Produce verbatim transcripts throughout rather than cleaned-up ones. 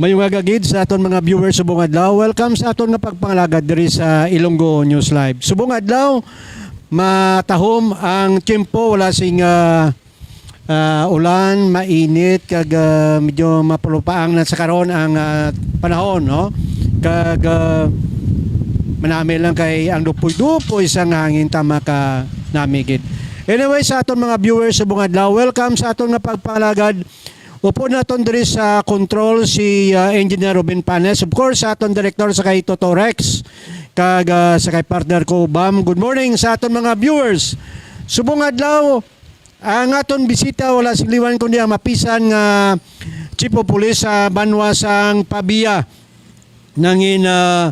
Mayong aga gid sa aton mga viewers subong adlaw. Welcome sa aton nga pagpangalagad diri sa Ilonggo News Live. Subong adlaw, matahom ang tiyempo, wala sing ah, ah, ulan, mainit, kag ah, medyo mapalupaang na sa karon ang ah, panahon, no? Kag ah, manami lang kay ang dupoy-dupoy sang hangin tama ka nami gid. Anyway, sa aton mga viewers subong adlaw, welcome sa aton nga pagpangalagad. Upod naton diri sa control si ah, Engineer Ruben Panes. Of course, sa aton director sa kay Toto Rex, kag ah, sa kay partner ko, Bam. Good morning sa aton mga viewers. Subong adlaw, ang aton bisita wala sing liwan kundi ang mapisan nga Chief of Police sa banwa sang Pavia. Nangin ah,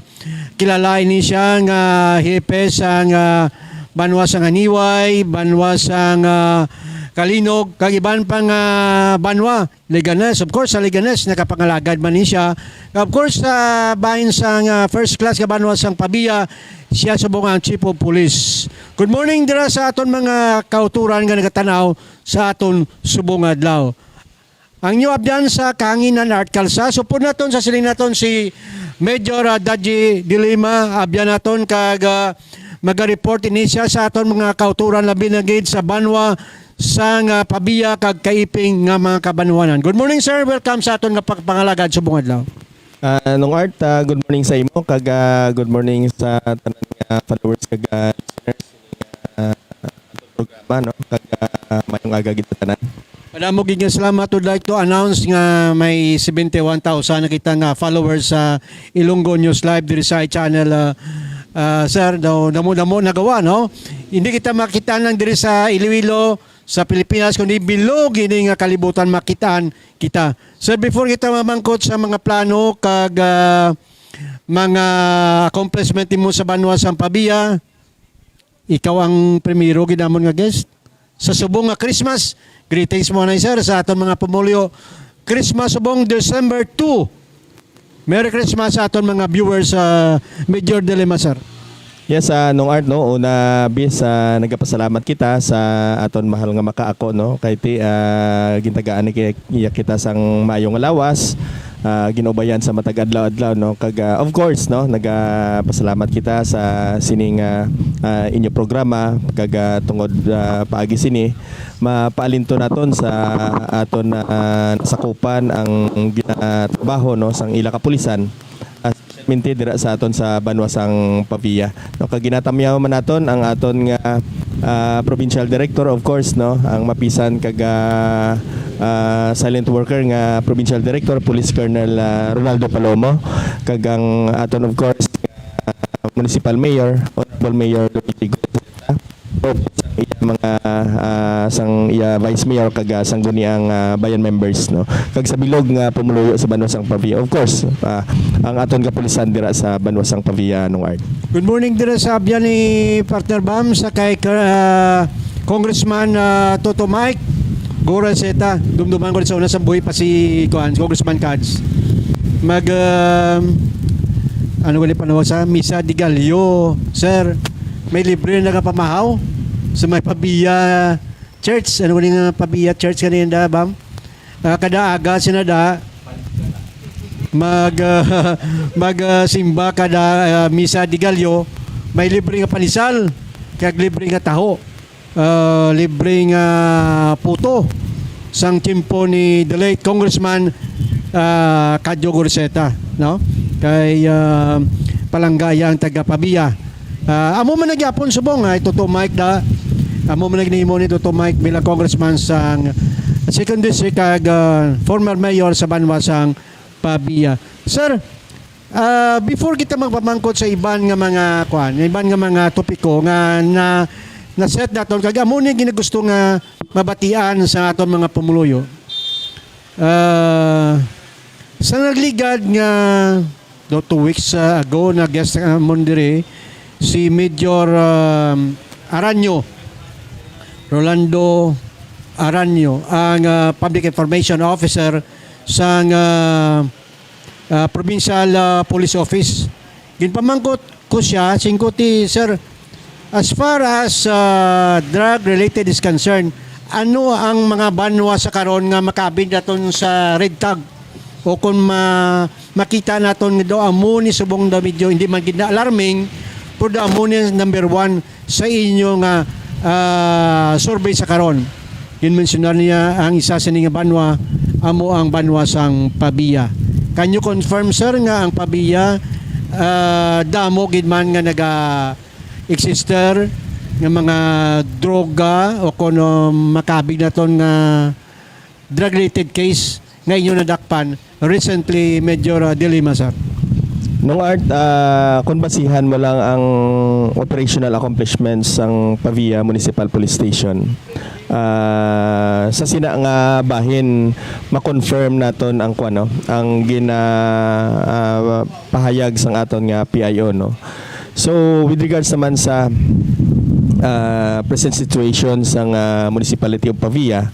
kilala ini siya nga hepe sang ah, banwa sang Aniway, banwa sang ah, Kalinog, kag iban pa nga banwa. Leganes, of course, sa Leganes, nakapangalagad man ni siya. Of course, sa bahin sang ah, first class nga banwa sang Pavia, siya subong ang Chief of Police. Good morning dira sa aton mga kauturan nga nagatan-aw sa aton subong adlaw. Ang inyo abyan sa kahanginan, Art Calsa. Supod naton sa siling naton si Major ah, Daji Dilima, abyan naton kag ah, maga-report ini siya sa aton mga kauturan, labi na gid sa banwa sang ah, Pavia kag Kaiping nga mga kabanwanan. Good morning, sir. Welcome sa aton nga pagpangalagad subong adlaw. Ah, Nong Art, ah, good morning sa imo, kag ah, good morning sa tanan nga followers kag ah, listeners sa atong programa, no? Kag ah, mayong aga gid sa tanan. Madamo gid nga salamat. Would like to announce nga may seventy-one thousand na kita nga followers sa Ilonggo News Live diri sa channel, ah, ah, sir. Daw damo-damo nagawa, no? Hindi kita makita lang diri sa Iloilo, sa Pilipinas, kundi bilog ini nga kalibutan makitaan kita. Sir, before kita mamangkot sa mga plano kag ah, mga accomplishment mo sa banwa sang Pavia, ikaw ang primero gid namon nga guest. Sa subong nga Christmas, greetings mo na, sir, sa aton mga pumuluyo. Christmas subong December two. Merry Christmas sa aton mga viewers sa Major Dilema, sir. Yes, ah, Nong Art, no, una, bis, ah, nagapasalamat kita sa aton mahal nga makaako, no, kay ti, ah, gintagaan ni kay-, iya kita sang maayo nga lawas, ah, ginubayan sa matag adlaw-adlaw, no, kag ah, of course, no, nagapasalamat kita sa sining ah, ah, inyo programa, kag ah, tungod ah, paagi sini, mapaalinto naton sa aton ah, nasakupan ang ginatrabaho, no, sang ila kapulisan, ah, especialmente dira sa aton sa banwa sang Pavia, no, kag ginatamyaw man naton ang aton nga ah, provincial director, of course, no, ang mapisan kag ah, ah, silent worker nga provincial director, Police Colonel ah, Ronaldo Palomo, kag ang aton, of course, ah, municipal mayor, Honorable Mayor Luigi Gutierrez, sang iya mga ah, sang iya vice mayor kag ah, sangguniang ah, bayan members, no, kag sa bilog nga pumuluyo sa banwa sang Pavia, of course, ah, ang aton kapulisan dira sa banwa sang Pavia, Nong Art. Good morning dira sa abyan ni Partner Bam, sa kay ah, Congressman ah, Toto Mike Goraceta. Dumduman ko rin sa una sa buhi pa si, kuan, Congressman Kads. Mag, um, ano wali panawag sa Misa de Gallo, sir? May libre na nga pamahaw sa may Pavia Church. Ano wali nga Pavia Church kanina, Bam? Ah, kada aga sina da mag ah, mag ah, simba kada ah, Misa de Gallo, may libre nga panisal kag libre nga taho, ah, libre nga puto sang tiyempo ni the late Congressman ah, Cadyo Gurceta, no? Kay ah, palangga iya ang taga Pavia. Ah, amo man na gyapon subong, ah, Toto Mike da. Amo man na ginahimo ni Toto Mike bilang congressman sang second district kag ah, former mayor sa banwa sang Pavia. Sir, ah, before kita magpamangkot sa iban nga mga, kuan, iban nga mga topiko nga na, na-set naton, kag amo ni ginagusto nga mabatian sa aton mga pumuluyo. Ah, sa nagligad nga, do, two weeks ah, ago, na-guest namon diri si Major um, Aranyo, Rolando Aranyo, ang ah, Public Information Officer sang ah, ah, Provincial ah, Police Office. Ginpamangkot ko siya, singko ti, sir, as far as ah, drug-related is concerned, ano ang mga banwa sa karon nga makabid naton sa red tag? O kung ma-, makita naton nga daw amo ni subong daw medyo hindi man gid na alarming, pero daw amo ni number one sa inyo nga, ah, survey sa karon. Ginmensyonar niya ang isa sini nga banwa, amo ang banwa sang Pavia. Can you confirm, sir, nga ang Pavia, ah, damo gid man nga naga-exister nga mga droga o kuno makabig naton nga drug-related case nga inyo nadakpan recently, Major, ah, De Lima, sir? Nung Art, ah, kung basihan mo lang ang operational accomplishments sang Pavia Municipal Police Station, ah, sa sina nga bahin, ma-confirm naton ang kuwan, no? Ang gina-, ah, pahayag sang aton nga P I O, no? So, with regards naman sa, ah, present situation sang, ah, Municipality of Pavia,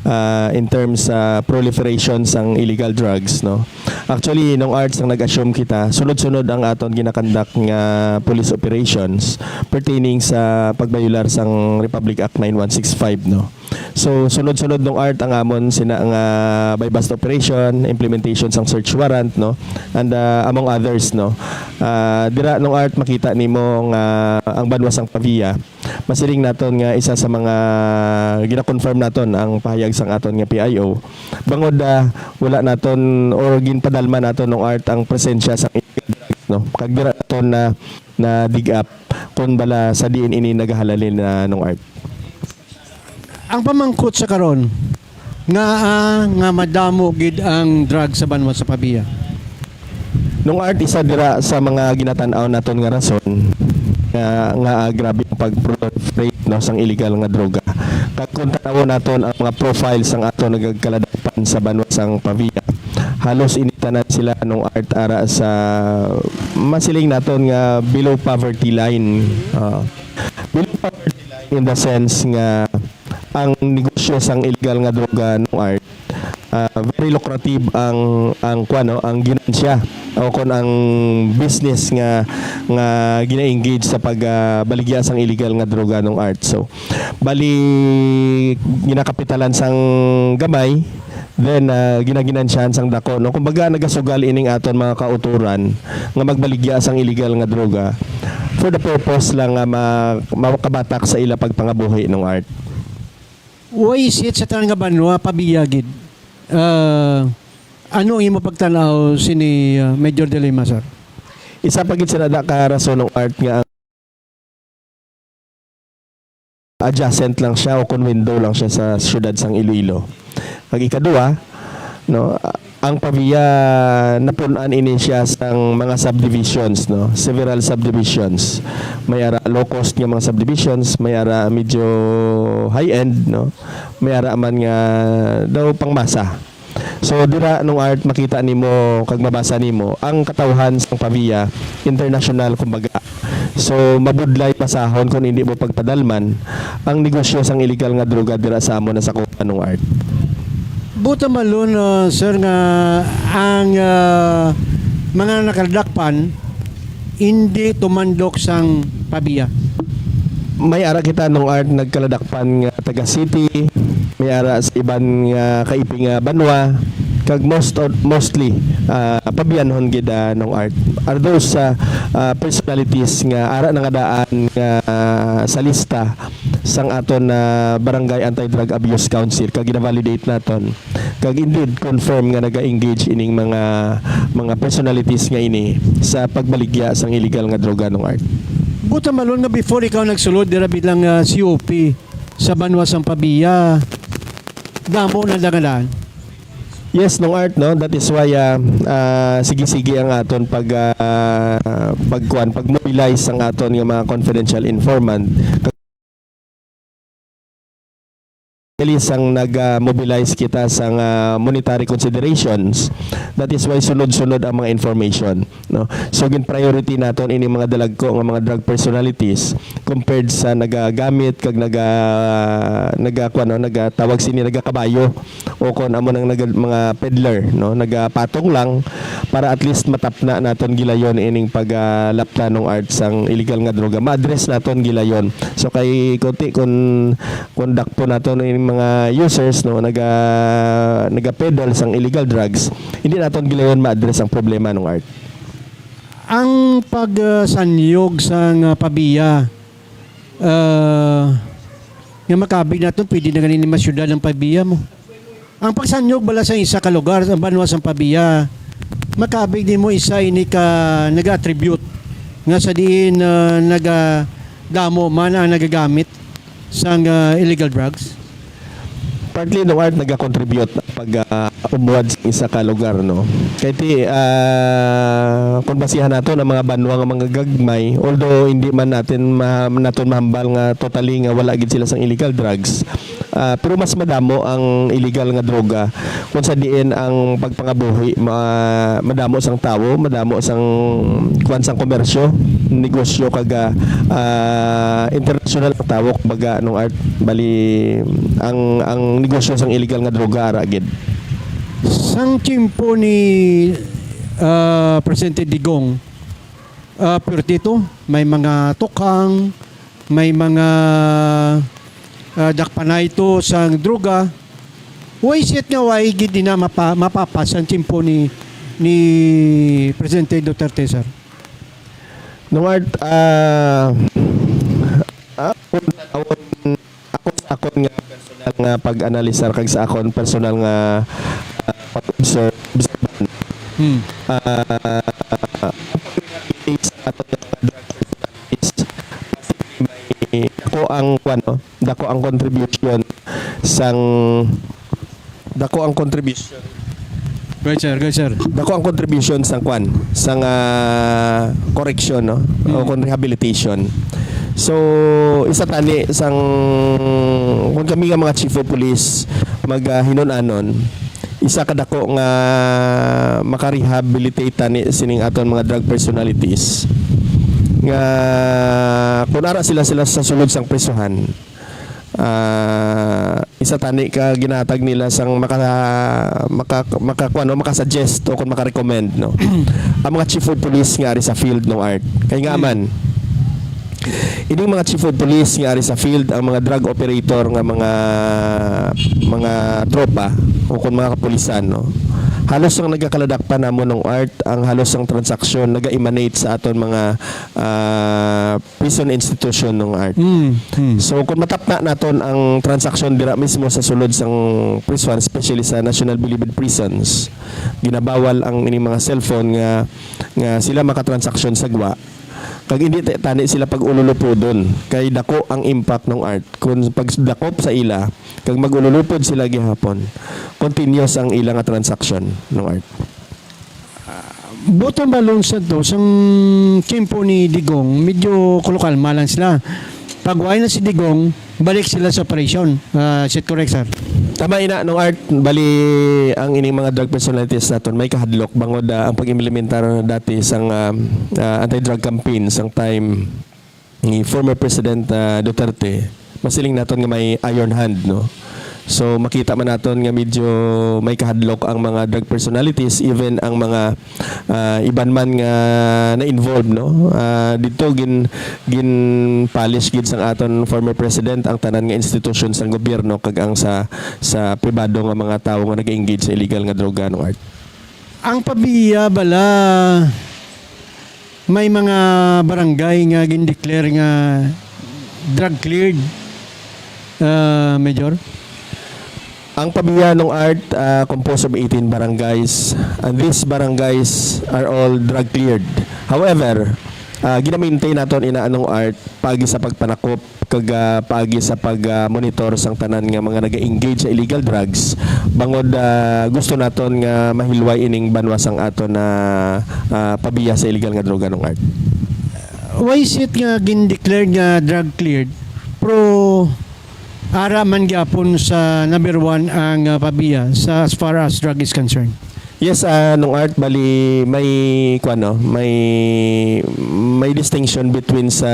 ah, in terms sa proliferation sang illegal drugs, no? Actually, nung Art, sang nag-assume kita, sunod-sunod ang aton ginakandak nga police operations pertaining sa pagbayular sang Republic Act nine one six five, no? So, sunod-sunod nung Art ang amon sina nga buy-bust operation, implementation sang search warrant, no? And, ah, among others, no? Ah, dira nung Art makita nimo nga ang banwa sang Pavia, masiling naton nga isa sa mga gina-confirm naton ang pahayag sang aton nga P I O. Bangod, ah, wala naton or ginpadalma naton nung Art ang presensya sang illegal drugs, no? Kag dira naton na, na dig up kung bala sa diin ini nagahalalin na nung Art. Ang pamangkot sa karon, ngaa nga madamo gid ang drug sa banwa sa Pavia? Nung Art, isa dira sa mga ginatan-aw naton nga rason nga, nga, ah, grabe ang pag-proliferate, no, sang illegal nga droga. Kag kung tanawon naton ang mga profile sang aton nagkaladakpan sa banwa sang Pavia, halos ini tanan sila nung Art ara sa masiling naton nga below poverty line. Ah, below poverty line in the sense nga ang negosyo sang illegal nga droga nung Art, ah, very lucrative ang, ang kuwan, no, ang ginansya o kon ang business nga, nga gina-engage sa pag, ah, baligya sang illegal nga droga nung Art. So, bali, ginakapitalan sang gamay, then, ah, ginaginansyahan sang dako, no? Kumbaga, nagasugal ining aton mga kauturan nga magbaligya sang illegal nga droga for the purpose lang nga ma-, makabatak sa ila pagpangabuhi nung Art. Why is it sa tanan nga banwa, Pavia gid? Ah, ano ang imo pagtan-aw sini, ah, Major De Lima, sir? Isa pa gid sa dada ka rason nung Art nga ang adjacent lang siya o kon window lang siya sa siyudad sang Iloilo. Ang ikaduha, no, ang Pavia, napun-an ini siya sang mga subdivisions, no? Several subdivisions. May ara low cost nga mga subdivisions, may ara medyo high end, no? May ara man nga daw pangmasa. So, dira nung Art makita nimo kag mabasa nimo ang katawhan sang Pavia international, kumbaga. So, mabudlay basahon kung hindi mo pagpadalman ang negosyo sang illegal nga droga dira sa amo na sakupan nung Art. Buta malon, ah, sir, nga ang, ah, mga nakaladakpan hindi tumandok sang Pavia. May ara kita nung Art nagkaladakpan nga taga city, may ara sa iban nga kaiping nga banwa, kag most, mostly, ah, Pavianhon gid, ah, nung Art. Are those, ah, ah, personalities nga ara na nga daan nga, ah, sa lista sang aton, ah, Barangay Anti-Drug Abuse Council kag gina-validate naton. Kag indeed, confirm nga naga-engage ining mga, mga personalities nga ini sa pagbaligya sang illegal nga droga nung Art. Buta malon nga before ikaw nagsulod dira bilang, ah, C O P sa banwa sang Pavia, damo na dangalan. Yes, nung Art, no? That is why, ah, ah, sige-sige ang aton pag, ah, pagkuan, pag-mobilize ang aton nga mga confidential informant. Dili sang nag-, ah, mobilize kita sang, ah, monetary considerations. That is why sunod-sunod ang mga information, no? So, gin-priority naton ini mga dalagko nga mga drug personalities compared sa nagagamit kag naga-, naga-, kuwan, no? Nagatawag sini, nagakabayo o kon amo nang naga-, mga peddler, no? Nagapatong lang para at least matapna naton gilayon ining pag, ah, lapla nung Art sang illegal nga droga. Ma-address naton gilayon. So, kay kunti kun, kun dakpon naton ining mga users, no, naga naga-peddle sang illegal drugs, hindi naton gilayon ma-address ang problema, Nong Art. Ang pagsanyog sang, ah, Pavia, ah, nga makabig naton, pwede na gani ni masyudad ang Pavia mo. Ang pagsanyog bala sa isa ka lugar, sa banwa sang Pavia, makabig nimo isa ini ka naga-attribute nga sa diin, ah, nagadamo man ang nagagamit sang, ah, illegal drugs? Partly, Nong Art, nagakontribute pag ah, umuwad sa isa ka lugar, no? Kay ti ah, kung basihan nato ang mga banwa nga mga gagmay, although hindi man natin ma- naton mahambal nga totally nga wala gid sila sang illegal drugs, ah, pero mas madamo ang illegal nga droga kung sa diin ang pagpangabuhi ma- madamo sang tawo, madamo sang kuan sang komersyo, negosyo, kag ah, ah, international ang tawo, kumbaga, Nong Art, bali ang ang negosyo sang illegal nga droga ara gid. Sang tiyempo ni, ah, Presidente Digong, ah, purtito, may mga tukang, may mga, ah, dakpanayto sang droga. Why is it nga why gid na mapa, mapapas ang tiyempo ni ni Presidente Duterte, sir? Nung art, ah, ah, kung tanawon, ako sa akon nga personal nga pag-analisar kag sa akon personal nga, ah, pag-observe, obserban, Hmm. ah, ang pag-rehabilitate sa aton nga mga drug personalities, may dako ang, kuwan, no? Dako ang contribution sang, dako ang contribution Go ahead, sir. Go ahead, sir. dako ang contribution sang, kwan, sang, ah, correction, no? O Mm. kung rehabilitation. So, isa tani sang, kung kami nga mga chief of police mag, ah, hinun-anon, isa ka dako nga maka-rehabilitate tani sining aton mga drug personalities nga kung ara sila, sila sa sulod sang prisuhan, ah, isa tani ka ginatag nila sang maka, maka, maka, kuwan, no, maka-suggest o kung maka-recommend, no? Ang mga chief of police nga ari sa field, Nong Art. Kay nga Hmm. man, ining mga chief of police nga ari sa field, ang mga drug operator nga mga, mga tropa o kung mga kapulisan, no? Halos ang nagakaladakpan namo, Nong Art, ang halos ang transaksyon naga-emanate sa aton mga, ah, prison institution, Nong Art. Mm. Mm. So kung matapna naton ang transaksyon dira mismo sa sulod sang prison, especially sa National Bilibid Prisons, ginabawal ang ining mga cellphone nga, nga sila makatransaksyon sa gwa. Kag hindi ta- tani sila pag-ululupodon kay dako ang impact, Nong Art. Kung pagdakop sa ila kag mag-ululupod sila gihapon, continuous ang ila nga transaksyon, Nong Art. Buto ba, Lonsad, to, sang tiyempo ni Digong, medyo kulukalma lang sila. Pag wala na si Digong, balik sila sa operasyon. Ah, is it correct, sir? Tama ina, Nong Art, bali ang ining mga drug personalities naton may kahadlok bangod, ah, ang pag-implementar dati sang, ah, ah, anti-drug campaign sang time ni former President, ah, Duterte, masiling naton nga may iron hand, no? So makita man naton nga medyo may kahadlok ang mga drug personalities, even ang mga, ah, iban man nga na-involve, no? Ah, dito gin gin-polish gid sang aton former president ang tanan nga institusyon sang gobyerno kag ang sa sa pribado nga mga tawo nga nag-engage sa illegal nga droga, Nong Art. Ang Pavia bala, may mga barangay nga gindeclare nga drug cleared, ah, Major? Ang Pavia, Nong Art, ah, composed of eighteen barangays, and these barangays are all drug cleared. However, ah, gina-maintain naton ina, Nong Art, paagi sa pagpanakop kag, ah, paagi sa pag, ah, monitor sang tanan nga mga naga-engage sa illegal drugs, bangod, ah, gusto naton nga mahilway ining banwa sang aton na, ah, Pavia sa illegal nga droga, Nong Art. Why is it nga gindeclare nga drug cleared, pero ara man gyapon sa number one ang, ah, Pavia sa as far as drug is concerned? Yes, ah, Nong Art, bali may, kuwan, no, may, may distinction between sa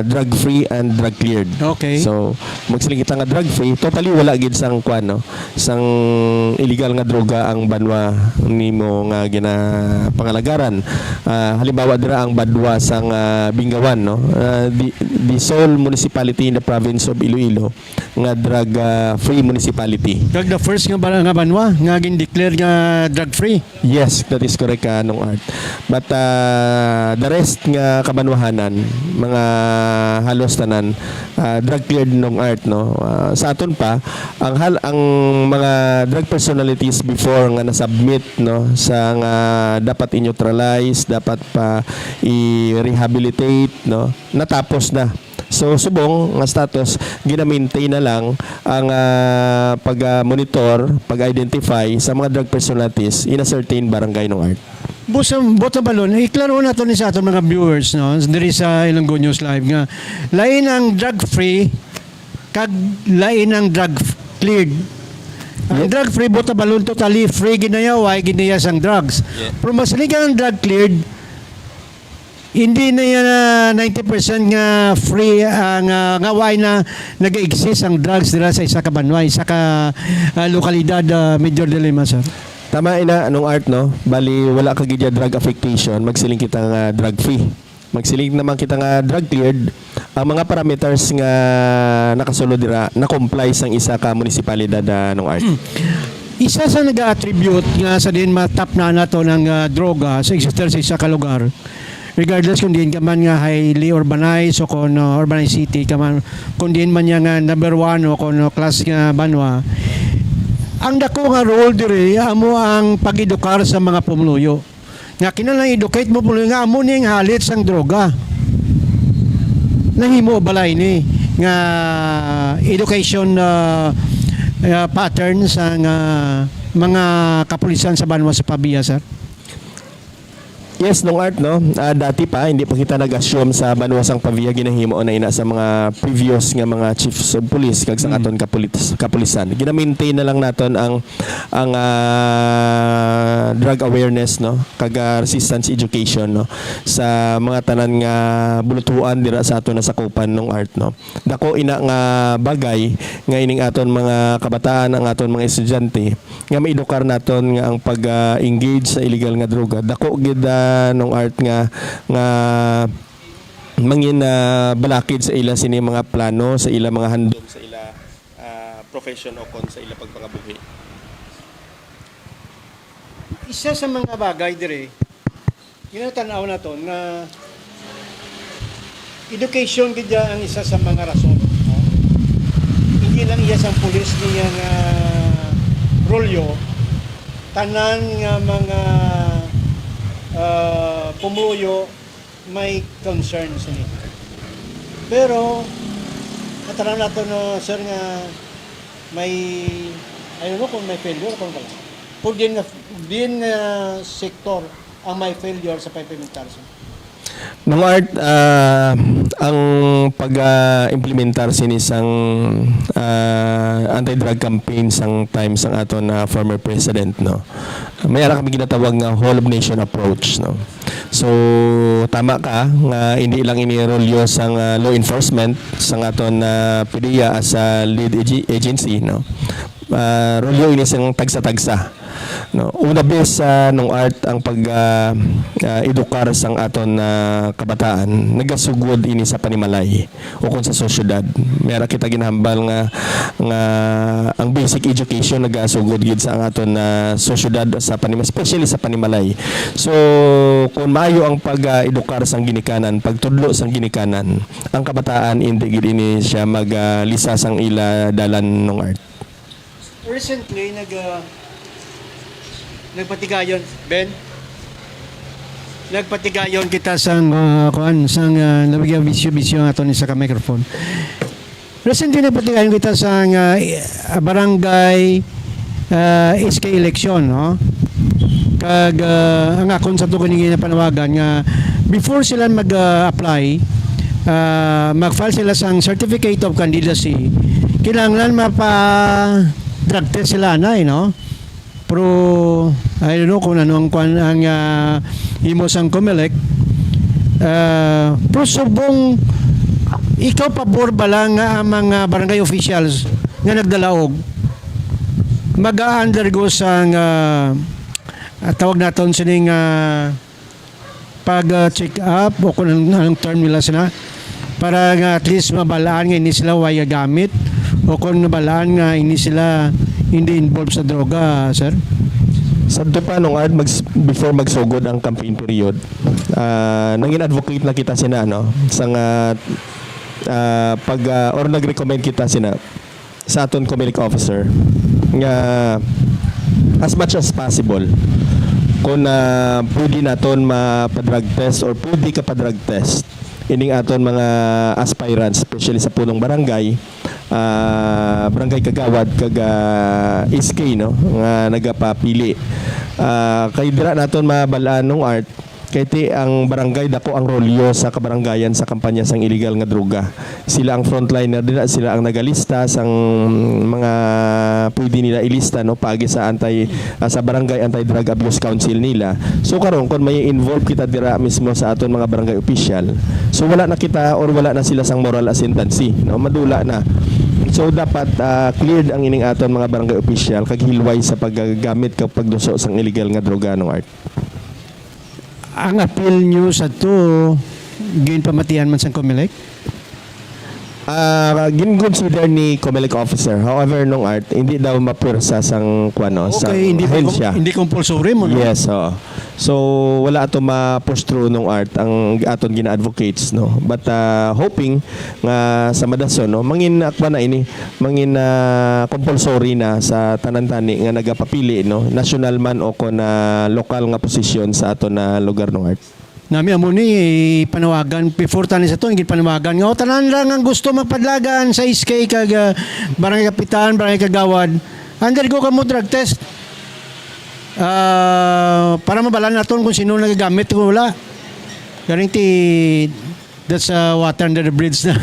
drug-free and drug-cleared. Okay. So, magsiling kita nga drug-free, totally wala gid sang, kuwan, no, sang illegal nga droga ang banwa nimo nga ginapangalagaran. Ah, halimbawa dira ang banwa sang, ah, Bingawan, no? Ah, the, the sole municipality in the province of Iloilo nga drug, ah, free municipality. Kag the first nga ba-, nga banwa nga gin-declare nga drug free. Yes, that is correct, ah, Nong Art. But, ah, the rest nga kabanwahanan, mga halos tanan, ah, drug cleared, Nong Art, no? Ah, sa aton pa, ang hal-, ang mga drug personalities before nga na-submit, no, sa nga dapat i-neutralize, dapat pa i-rehabilitate, no, natapos na. So, subong nga status, gina-maintain na lang ang, ah, pag, ah, monitor, pag-identify sa mga drug personalities in a certain barangay, Nong Art. Busa, buta balon, iklaro nato ni sa aton mga viewers, no, diri sa Ilonggo News Live nga lain ang drug-free kag lain ang drug cleared. Ang Yeah. drug-free, buta balon, totally free gid na iya, way gid na iya sang drugs. Yeah. Pero mas liga ang drug cleared, hindi na yan, ah, ninety percent nga free, ah, nga, nga way na nag-exist ang drugs dira sa isa ka banwa, isa ka, ah, lokalidad, ah, Major De Lima, sir. Tama ina, Nong Art, no? Bali, wala ka gid ya drug affectation, magsiling kita nga drug free. Magsiling naman kita nga drug cleared. Ang mga parameters nga nakasulod dira, na-comply sang isa ka munisipalidad, ah, Nong Art. Isa sa nag-attribute nga sa din matap na nato ng, ah, droga sa existence sa isa ka lugar, regardless kung diin ka man nga highly urbanized o kung, uh, urbanized city ka man, kung diin man niya nga number one o kung, uh, class nga banwa, ang dako nga role diri amo ang pag-edukar sa mga pumuluyo. Nga kinahanglan educate mo pumuluyo nga amo ning halit sang droga. Nahimo bala ini nga education, uh, uh, pattern sa nga mga kapulisan sa banwa sa Pavia, sir? Yes, Nong Art, no? Ah, dati pa, hindi pa kita nag-assume sa banwa sang Pavia, ginahimo na ina sa mga previous nga mga chiefs of police kag sa Mm. aton kapulit-, kapulisan. Gina-maintain na lang naton ang, ang, ah, drug awareness, no? Kag, ah, resistance education, no? Sa mga tanan nga bulutuan dira sa aton nasakupan, Nong Art, no? Dako ina nga bagay nga ining aton mga kabataan, ang aton mga estudyante, nga maedukar naton nga ang pag, ah, engage sa illegal nga droga, dako gid, ah, Nong Art, nga, nga mangin, ah, balakid sa ila sini mga plano, sa ila mga handom, sa ila, ah, profession o kon sa ila pagpangabuhi. Isa sa mga bagay dire, ginatanaw naton nga education gid ya ang isa sa mga rason, no? Hindi lang iya sang pulis niya nga rolyo, tanan nga mga, ah, pumuyo may concern sini. Pero, natanaw nato, no, sir, nga may, I don't know kung may failure, kung wala. Kung din nga, din nga sektor ang may failure sa pag-implementar sa Nong Art, ah, ang pag, ah, implementar sini sang, ah, anti-drug campaign sang time sang aton, ah, former president, no? May ara kami ginatawag nga whole of nation approach, no? So, tama ka nga hindi lang ini rolyo sang, ah, law enforcement, sang aton, ah, PDEA as a lead ag-, agency, no? Ah, rolyo ini sang tagsa-tagsa. No, una bes, ah, Nong Art, ang pag, ah, ah, edukar sang aton, ah, kabataan, nagasugod ini sa panimalay ukon sa sosyedad. May ara kita ginahambal nga, nga ang basic education nagasugod gid sa ang aton, ah, sosyedad, sa panim-, especially sa panimalay. So, kung maayo ang pag, ah, edukar sang ginikanan, pagtudlo sang ginikanan, ang kabataan, hindi gid ini siya mag, ah, lisa sang ila dalan, Nong Art. Recently, nag, ah, nagpatigayon, Ben? Nagpatigayon kita sang, ah, kuan, sang, ah, nabigyan bisyo-bisyo ang aton isa ka microphone. Recently, nagpatigayon kita sang, ah, barangay, ah, S K election, no? Kag, ah, ang akon sa tugon nga panawagan nga before sila mag, ah, apply, ah, mag-file sila sang certificate of candidacy, kinahanglan mapa-drug test sila, anay, no? Pero, I don't know kung ano ang kwan, ang, ah, himo sang Comelec. Ah, pero subong, ikaw pabor ba lang nga ang mga barangay officials nga nagdalaog mag-undergo sang, ah, ah, tawag naton sining, ah, pag, ah, check up o kung anong, anong term nila sina, para nga at least mabalaan nga hindi sila way gamit o kung mabalaan nga hindi sila hindi involved sa droga, sir? Sa Tupanong Art, mag-, before magsugod ang campaign period, ah, nangin-advocate na kita sina, no? Sa nga, ah, pag, ah, or nag-recommend kita sina sa aton Comelec officer nga as much as possible kung, ah, pwede naton mapa-drug test or pwede ka pa-drug test ining aton mga aspirants, especially sa punong barangay, ah, barangay kagawad kag, ah, S K, no, nga nagapapili. Ah, kay dira naton mabalaan, Nong Art, kay ti ang barangay dako ang rolyo sa kabarangayan sa kampanya sang iligal nga droga. Sila ang frontliner dira, sila ang nagalista sang mga pwede nila ilista, no, paagi sa anti, ah, sa Barangay Anti-Drug Abuse Council nila. So karon, kung may involve kita dira mismo sa aton mga barangay official, so wala na kita or wala na sila sang moral ascendancy, no, madula na. So dapat, ah, cleared ang ining aton mga barangay official kag hilway sa paggamit kag pagduso sang illegal nga droga, Nong Art. Ang appeal nyo sa to, ginpamatian man sang Comelec? Ah, gin-consider ni Comelec officer. However, Nong Art, hindi daw mapwersa sang, kuwan, no, sang Okay, hindi ahensya. Hindi compulsory mo, no? Yes, oo. So, wala ato ma-push through, Nong Art, ang aton gina-advocates, no? But, ah, hoping nga sa madason, no, mangin, ah, kuwan na ini, mangin, ah, compulsory na sa tanan tani nga nagapapili, no, national man o kon, ah, lokal nga posisyon sa aton, ah, lugar, Nong Art. Nami amo ni panawagan before tani sa to, gid panawagan nga, "O, tanan lang ang gusto magpadlagan sa S K kag, ah, barangay kapitan, barangay kagawad, undergo kamo drug test, ah, para mabalaan naton kung sino nagagamit o wala." Garing ti That's, uh, water under the bridge na,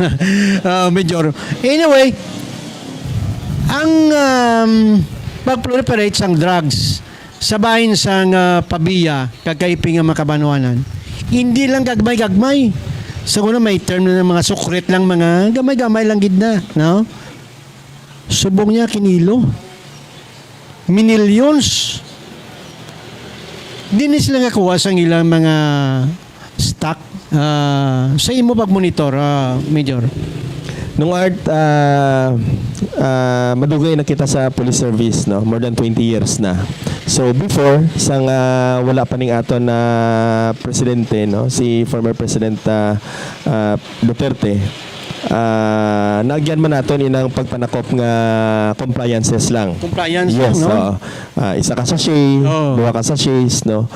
uh, Major. Anyway, ang, um, pag-proliferate sang drugs sa bahin sang, uh, Pavia kag Caiping nga mga kabanwanan, hindi lang gagmay-gagmay. Sa una, may term na ng mga sukrit lang, mga gamay-gamay lang gid na, no? Subong niya, kinilo. Minillions. Di ni sila kakuha sang ilang mga stock, ah, sa imo pagmonitor, ah, Major? Nung Art, ah, ah, madugay na kita sa police service, no? More than twenty years na. So, before, sang, ah, wala pa ning aton na presidente, no? Si former President, ah, ah, Duterte, ah, naagyan man naton inang pagpanakop nga compliances lang. Compliance Yes, lang, no? oo. Ah, isa ka sachet, Oo. duha ka sachets, no?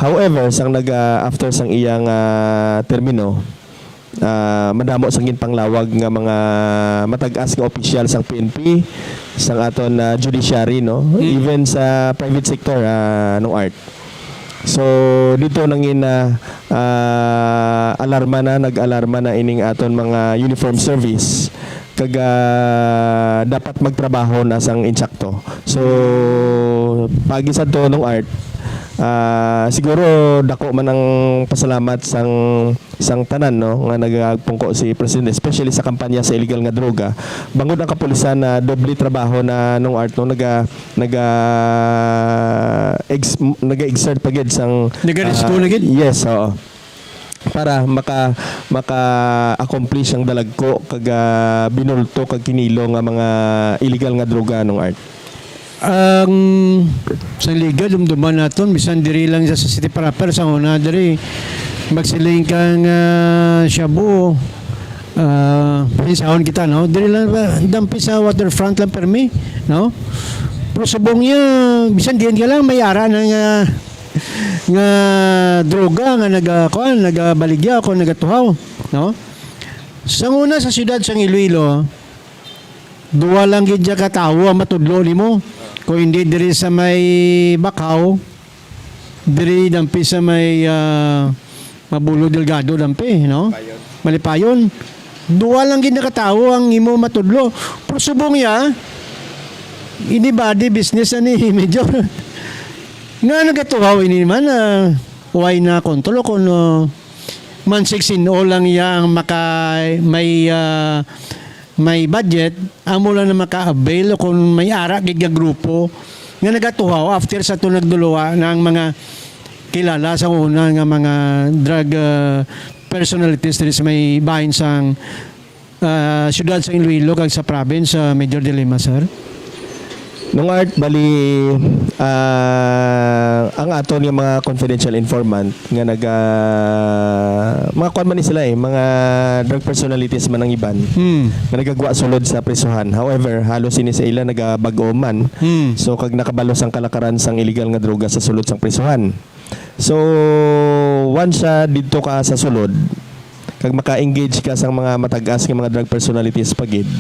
However, sang nag, ah, after sang iyang, ah, termino, ah, madamo sang ginpanglawag nga mga matag-as nga opisyal sang P N P, sang aton, ah, judiciary, no? Hmm. Even sa private sector, ah, Nung Art. So, dito nangin, ah, ah, alarma na, nag-alarma na ining aton mga uniform service. Kag, ah, dapat magtrabaho na sang insakto. So, pagi sa to, Nung Art, ah, siguro dako man ang pasalamat sang, sang tanan, no, nga nagapungko si Presidente, especially sa kampanya sa illegal nga droga. Bangod ang kapulisan na doble trabaho na, Nung Art, no, naga-, naga-, ex-, naga-exert pa gid sang, Nagarisgo ah, na gid? Yes, oo. Para maka-, maka-accomplish ang dalagko kag, ah, binulto kag kinilo nga mga illegal nga droga, Nung Art. Ang sa liga, dumduman naton, bisan diri lang sa city proper, sa una diri, magsiling ka nga shabu, ah, pahinsahon kita, no? Diri lang ba, dampi sa waterfront lang permi, no? Pero subong niya, bisan diyan ka lang, may ara na nga, nga droga nga naga-, kuan, nagabaligya o nagatuhaw, no? Sa una sa siyudad sang Iloilo, duwa lang gid ka tawo ang matudlo nimo. Kung hindi diri sa may Bacau, diri dampi sa may, ah, Mabulo Delgado dampi, no? Malipayon. Duwa lang gid na ka tawo ang imo matudlo. Pero subong niya, anybody business ani, Major. Nga nagatuhaw ini man, ah, way na kontrol kung, ah, mansig sin-o lang iya ang maka-, may, ah, may budget, amo lang na maka-avail o kung may ara gid nga grupo nga nagatuhaw after sa to nagduluwa na ang mga kilala sa una nga mga drug, ah, personalities diri sa may bahin sang, ah, siyudad sa Iloilo kag sa province, ah, Major Dilima, sir? Nung Art, bali, ah, ang aton nga mga confidential informant nga naga, mga kuwan man ni sila eh, mga drug personalities man ang iban, Hmm. nga nagagwa sulod sa prisuhan. However, halos ini sa ila nagabag-o man. Hmm. So, kag nakabalo sang kalakaran sang illegal nga droga sa sulod sang prisuhan. So, once siya didto ka sa sulod, kag maka-engage ka sang mga matag-as nga mga drug personalities pa gid,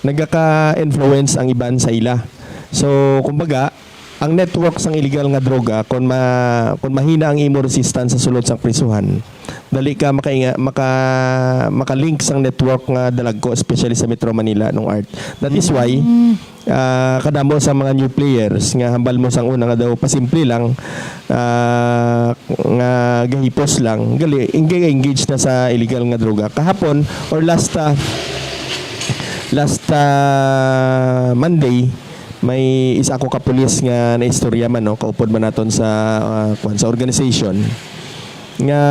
nagaka-influence ang iban sa ila. So, kumbaga, ang network sang illegal nga droga, kung ma-, kung mahina ang imo resistance sa sulod sang prisuhan, dali ka makainga-, maka-, maka-link sang network nga dalagko, especially sa Metro Manila, nung Art. That is why, Mm. ah, kadamo sa mga new players nga hambal mo sang una nga daw pasimple lang, ah, nga gahipos lang, gali, engage na sa illegal nga droga. Kahapon or last, ah, last, ah, Monday, may isa ako ka pulis nga naistorya man, no, kaupod man naton sa, ah, kwan, sa organization, nga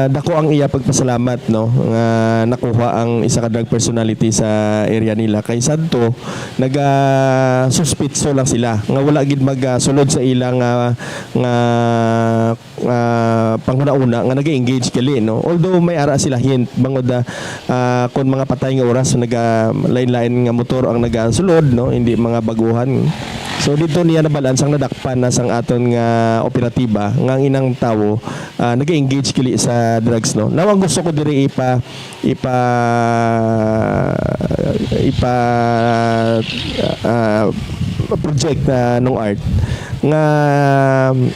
dako ang iya pagpasalamat, no, nga nakuha ang isa ka drug personality sa area nila. Kay sadto, naga-suspitso lang sila nga wala gid magasulod sa ila nga, nga, ah, panghuna-una nga nag-engage gali, no. Although may ara sila hint bangod, ah, ah, kon mga patay nga oras, naga-, lain-lain nga motor ang nagasulod, no, hindi mga baguhan. So, dito niya nabalaan sang nadakpan na sang aton nga operatiba nga ang inang tawo, ah, nag-engage gali sa drugs, no. Now, ang gusto ko diri ipa-, ipa-, ipa-, ah, project na nung Art nga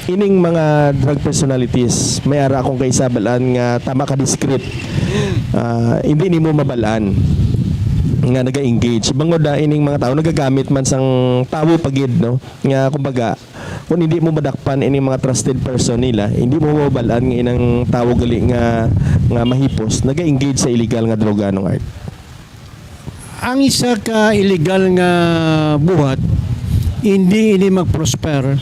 ining mga drug personalities, may ara akong kaisa balaan nga tama ka discreet. Ah, hindi nimo mabalaan nga naga-engage. Bangod na ining mga tao nagagamit man sang tawo pa gid, no? Nga kumbaga, kung hindi mo madakpan ining mga trusted person nila, hindi mo mabalaan nga inang tawo gali nga, nga mahipos, naga-engage sa illegal nga droga, nung Art. Ang isa ka illegal nga buhat, hindi ini mag-prosper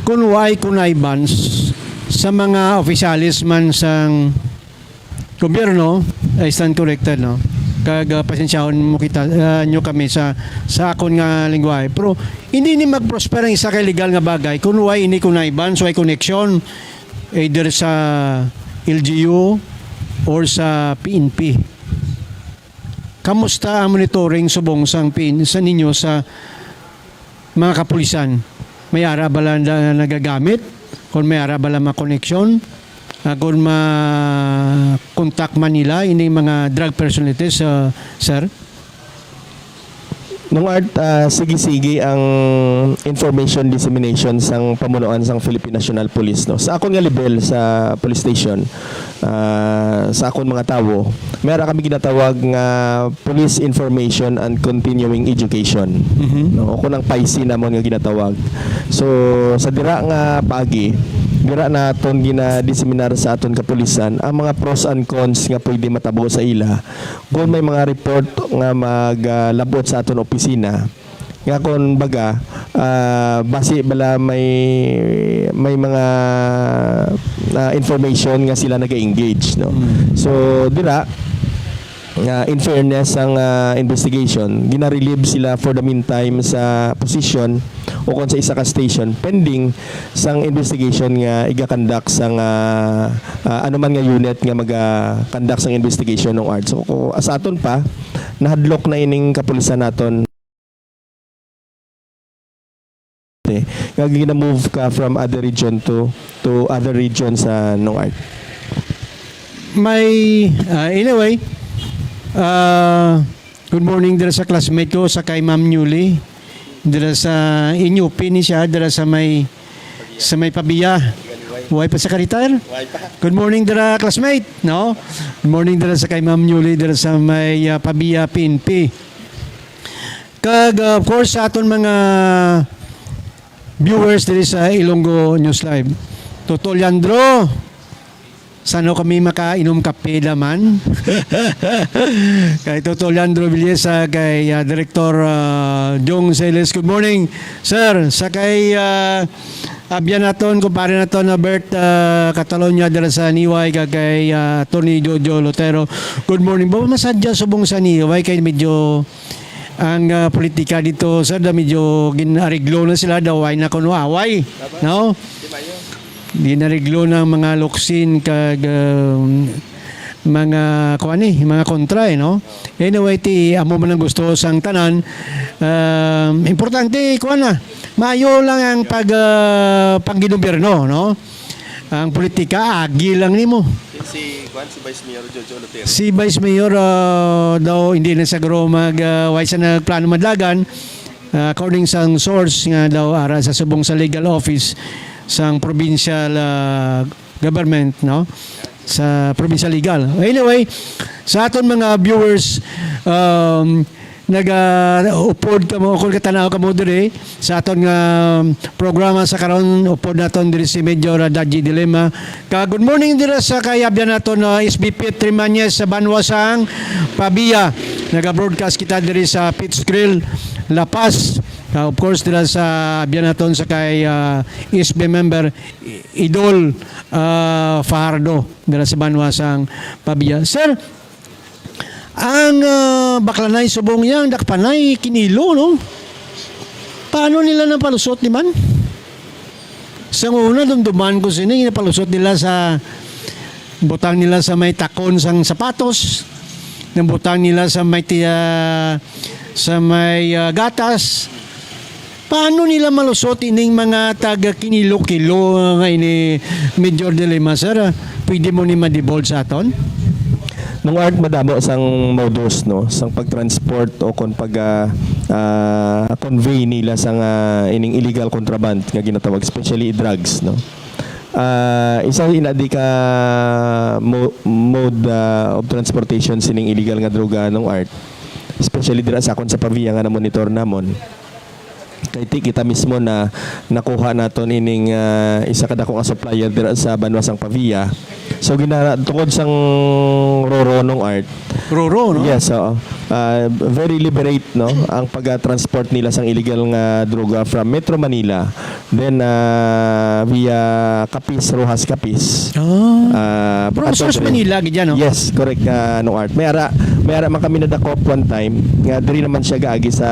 kung waay connivance sa mga opisyales man sang gobyerno. I stand corrected, no? Kag, ah, pasensyahon mo kita, ah, nyo kami sa, sa akon nga lingwahe. Pero hindi ni mag-prosper ang isa ka illegal nga bagay kung way ini connivance, way connection, either sa L G U or sa P N P. Kamusta ang monitoring subong sang P N, sa ninyo sa mga kapulisan? May ara bala na nagagamit? Kung may ara bala mga koneksyon? Ah, kung ma-contact man nila ini mga drug personalities, ah, sir? Nung Art, ah, sige-sige ang information dissemination sang pamunuan sang Philippine National Police, no? Sa akon nga level sa police station, ah, sa akon mga tawo, may ara kami ginatawag nga police information and continuing education. Mhm. No? O kung ang PICE namon nga ginatawag. So, sa dira nga paagi, dira naton ginadiseminar sa aton kapulisan ang mga pros and cons nga pwede matabo sa ila kung may mga report nga maglab-ot sa aton opisina. Nga kung baga, ah, basi bala may, may mga, ah, information nga sila naga-engage, no? Mm. So, dira, nga in fairness sang, ah, investigation, gina-relieve sila for the meantime sa position o kon sa isa ka station pending sang investigation nga iga-conduct sang, ah, ah, anuman nga unit nga maga-conduct sang investigation, nung Art. So, ko-, sa aton pa, nahadlok na ining kapulisan naton. Nga gina-move ka from other region to, to other region sa, nung Art. May, ah, anyway, ah, good morning dira sa classmate ko, sa kay Ma'am Newly. Dira sa inyo, pini siya, dira sa may, sa may Pavia. Way pa sa ka-retire? Way pa. Good morning dira, classmate, no? Good morning dira sa kay Ma'am Newly, dira sa may, ah, Pavia P N P. Kag, uh, of course, sa aton mga viewers diri sa Ilonggo News Live. Toto Leandro, sano kami makainom kape naman? Kay Toto Leandro Villesa, kay, ah, Director, ah, Jong Celes. Good morning, sir. Sa kay, ah, abyan naton, kumpare naton na Bert, ah, Catalonia dira sa Niway, kag kay, ah, Attorney Jojo Lotero. Good morning. Ba, masadya subong sa Niway kay medyo ang, ah, politika dito, sir, da medyo gin-areglo na sila, daw ay na kuno away, no? Gin-areglo ng mga luksin kag, um, mga, kuwan ni, mga kontra, eh, no? Anyway, ti amo man ang gusto sang tanan. Um, importante, kuwan na, maayo lang ang pag, ah, pangginobierno, no? Ang politika, agi lang nimo. Si, kuwan, si Vice Mayor Jojo Lotero. Si Vice Mayor, ah, daw hindi na siguro mag, ah, way sa nagplano madlagan, ah, according sa source nga daw ara sa subong sa legal office sang provincial, ah, government, no? Sa provincial legal. Anyway, sa aton mga viewers, um, naga-upod kamo, kung katanaw kamo diri sa aton nga programa sa karon, upod naton diri si Major Daji Dilema. Ka, good morning dira sa kay abyan naton na S B P Trimañez sa banwa sang Pavia. Naga-broadcast kita diri sa Pitts Grill, La Paz. Ka, of course, dira sa abyan naton sa kay, ah, S B member, I-, Idol, ah, Fajardo, dira sa banwa sang Pavia. Sir, ang, ah, baklanay subong niya, ang dakpanay, kinilo, no? Paano nila napalusot ni man? Sa una, dumduman ko sini, napalusot nila sa, butang nila sa may takon sang sapatos, nabutang nila sa may tiya, sa may, ah, gatas. Paano nila malusot ining mga taga kinilo-kilo nga ini, Major Dilema, sir? Pwede mo ni ma-divulge sa aton? Nung art madamo sang modus, no, sang pag-transport o kon pag, ah, ah, convey nila sang, ah, ining illegal contraband nga ginatawag, especially drugs, no. Ah, isa ina di ka mo-, mode, ah, of transportation sining illegal nga droga nung art, especially dira sa akon sa Pavia nga na-monitor namon. Kay ti kita mismo na nakuha naton ining, ah, isa ka dako nga supplier dira sa banwa sang Pavia. So, gina-, tungod sang Roro nung art. Roro, no? Yes, oo. Ah, very liberate, no, ang pag-transport nila sang illegal nga droga from Metro Manila. Then, ah, via Capiz, Roxas Capiz. Ah. Ah, Pero ato source diri. Manila gid yan, no? Yes, correct, ah, nung art. May ara, may ara man kami nadakop one time nga diri naman siya gaagi sa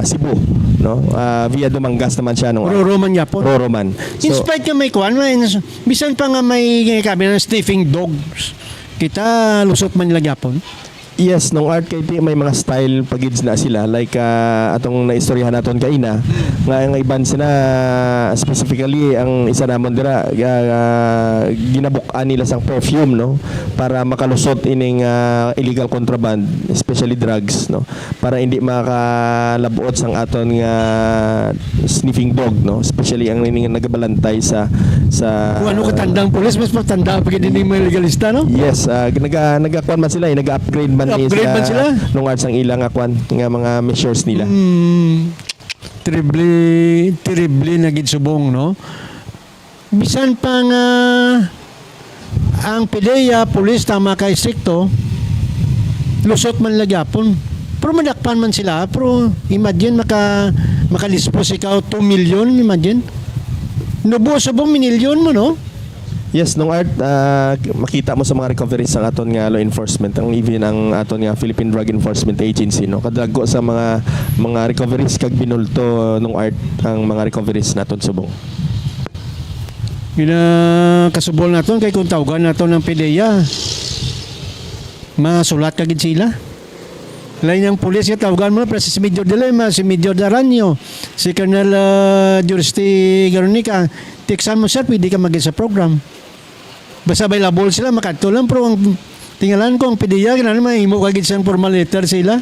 Cebu, no? Ah, via Dumangas naman siya nung art. Roro man gyapon. Roro man. In So, spite nga may kuwan, may, bisan pa nga may kami ng sniffing dogs, kita lusot man nila gyapon. Yes, nung art kay ti may mga style pagids na sila, like, ah, atong naistoryahan naton kaina nga ang iban sila, specifically ang isa namon dira, ah, ah, ginabuk-an nila sang perfume, no, para makalusot ining, ah, illegal contraband, especially drugs, no, para hindi makalabot sang aton nga sniffing dog, no? Especially ang ini nga nagabalantay sa, sa Kung ano katandang pulis, mas matanda pa gid ini mga legalista, no? Yes, ah, naga-, nagakuan man sila, eh, naga-upgrade man ni Upgrade man sila. Nung arts ang ilang nga kuan, nga mga measures nila. Mm, terrible, terrible na gid subong, no? Bisan pa nga ang PDEA, pulis, tama ka, istrikto, lusot man nila gyapon. Pero madakpan man sila, pero imagine, maka-, makadispose ikaw two million, imagine. Nubo subong minilyon mo, no? Yes, nung art, ah, makita mo sa mga recoveries sa aton nga law enforcement, ang even ang aton nga Philippine Drug Enforcement Agency, no, kadagko sa mga, mga recoveries kag binulto nung art ang mga recoveries naton subong. Ginakasubol naton kay kung tawgan naton ang PDEA, masulat ka gid sila. Lain ang pulis nga tawgan mo na, pero si Major Dilema, si Major Daranyo, si Colonel, ah, Juriste Garonica, tiksan mo, sir, pwede ka mag sa program. Basta available sila, makadto lang, pero ang tingalan ko, ang PDEA, kinahanglan mahimo ka gid sang formal letter sila.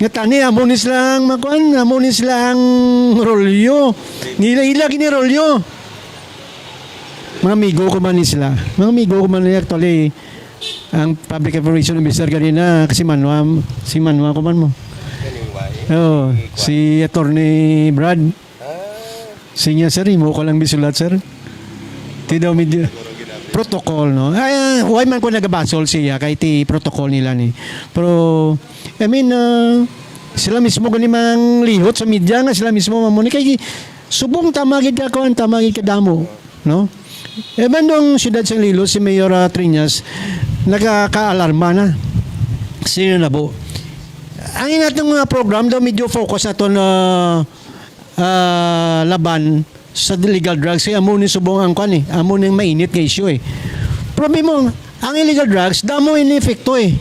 Nga tani, amo ni sila ang makuan, amo ni sila ang rolyo. Ngila-ila gini rolyo. Mga amigo ko man ni sila. Mga amigo ko man ni actually, ang public information officer ganina, si Manwa, si Manwa ko man mo. Oo, si Attorney Brad. Sige, sir, imo ko lang bisulat, sir. Ti daw medyo protocol, no? Ay, ah, why man ko nagabasol siya kay ti protocol nila ni. Pero, I mean, ah, sila mismo gani manglihot sa media nga sila mismo mamuni kay subong tama gid ka kuan, tama gid ka damo, no? Even dong siyudad sa Iloilo, si Mayor, ah, Triñas, nagakaalarma na. Sino na po? Ang inatong mga program daw medyo focus ato na ah, laban sa illegal drugs kay amo ni subong ang kwan eh, amo ning mainit nga issue eh. Problema, ang illegal drugs damo ini epekto eh.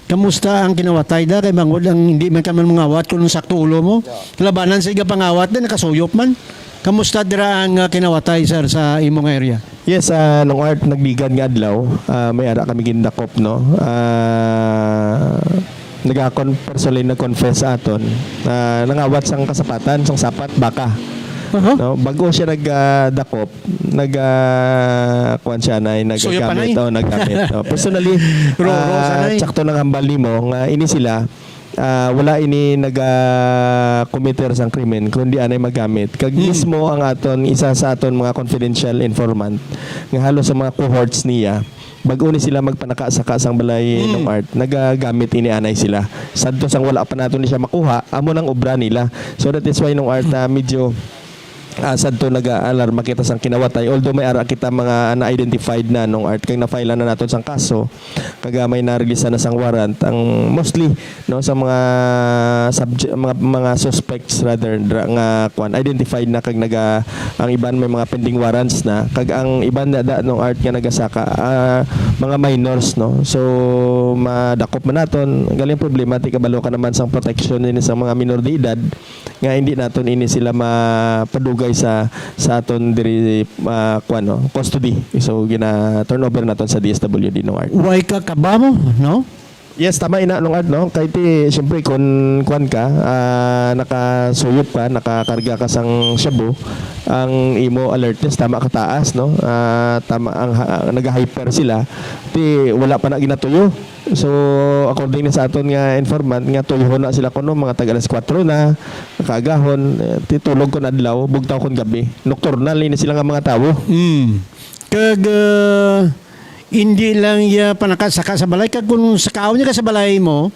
Kamusta ang kinawatay da kay bangod ang hindi man ka man mangawat kung sakto ulo mo? Labanan sa igapangawat din nakasuyop man. Kamusta dira ang ah, kinawatay, sir, sa imong area? Yes, ah, nung art nagligad nga adlaw, ah, may ara kami gindakop, no? Ah, nagakon personally nag-confess sa aton. Ah, nangawat sang kasapatan, sang sapat, baka. Aha. No? Bago siya nag, ah, dakop, nag, ah, kuwan siya, nay, Suyo pa, nagagamit. Nay. Oh, naggamit. Oh, personally, Roro, ah, sanay. Sakto nang hambal nimo nga ini sila, ah, wala ini naga-committer sang krimen, kundi anay magamit. Kag Hmm. mismo ang aton, isa sa aton mga confidential informant, nga halos sa mga cohorts niya, bag-o ni sila magpanakasaka sang balay Hmm. nung art, nagagamit ini anay sila. Sadto sang wala pa nato ni siya makuha, amo nang obra nila. So that is why nung art, ah, medyo, ah, sadto nag-aalarma kita sang kinawatay. Although may ara kita mga na-identified na nung art, kag na-file na naton sang kaso, kag, ah, may na-release na sang warrant. Ang mostly, no, sa mga subje-, mga, mga suspects rather dra-, nga kwan, identified na kag naga-, ang iban may mga pending warrants na, kag ang iban na da, nung art nga nagasaka, ah, mga minors, no. So madakop man naton, galing problema ti kabalo ka naman sang protection din sa mga minor de edad, nga hindi naton ini sila mapadugay sa, sa aton diri, ah, kwan, no, custody. So gina-turnover naton sa D S W D, nung art. Why ka kaba mo, no? Yes, tama ina, nung art, no? Kay ti, siyempre, kung kwan ka, ah, nakasuyop ka, nakakarga ka sang shabu, ang imo alertness tama kataas, no? Ah, tama ang ha-, nag-hyper sila. Ti wala pa na ginatuyo. So, according na sa aton nga informant, nga tuyhon na sila kuno, mga tag alas kwatro na, kaagahon, eh, ti tulog kon adlaw, bugtaw kon gabi. Nocturnal ini sila nga mga tawo. Mm. Kag, ah, hindi lang iya panakasaka sa balay, kag kung sakaon niya ka sa balay mo,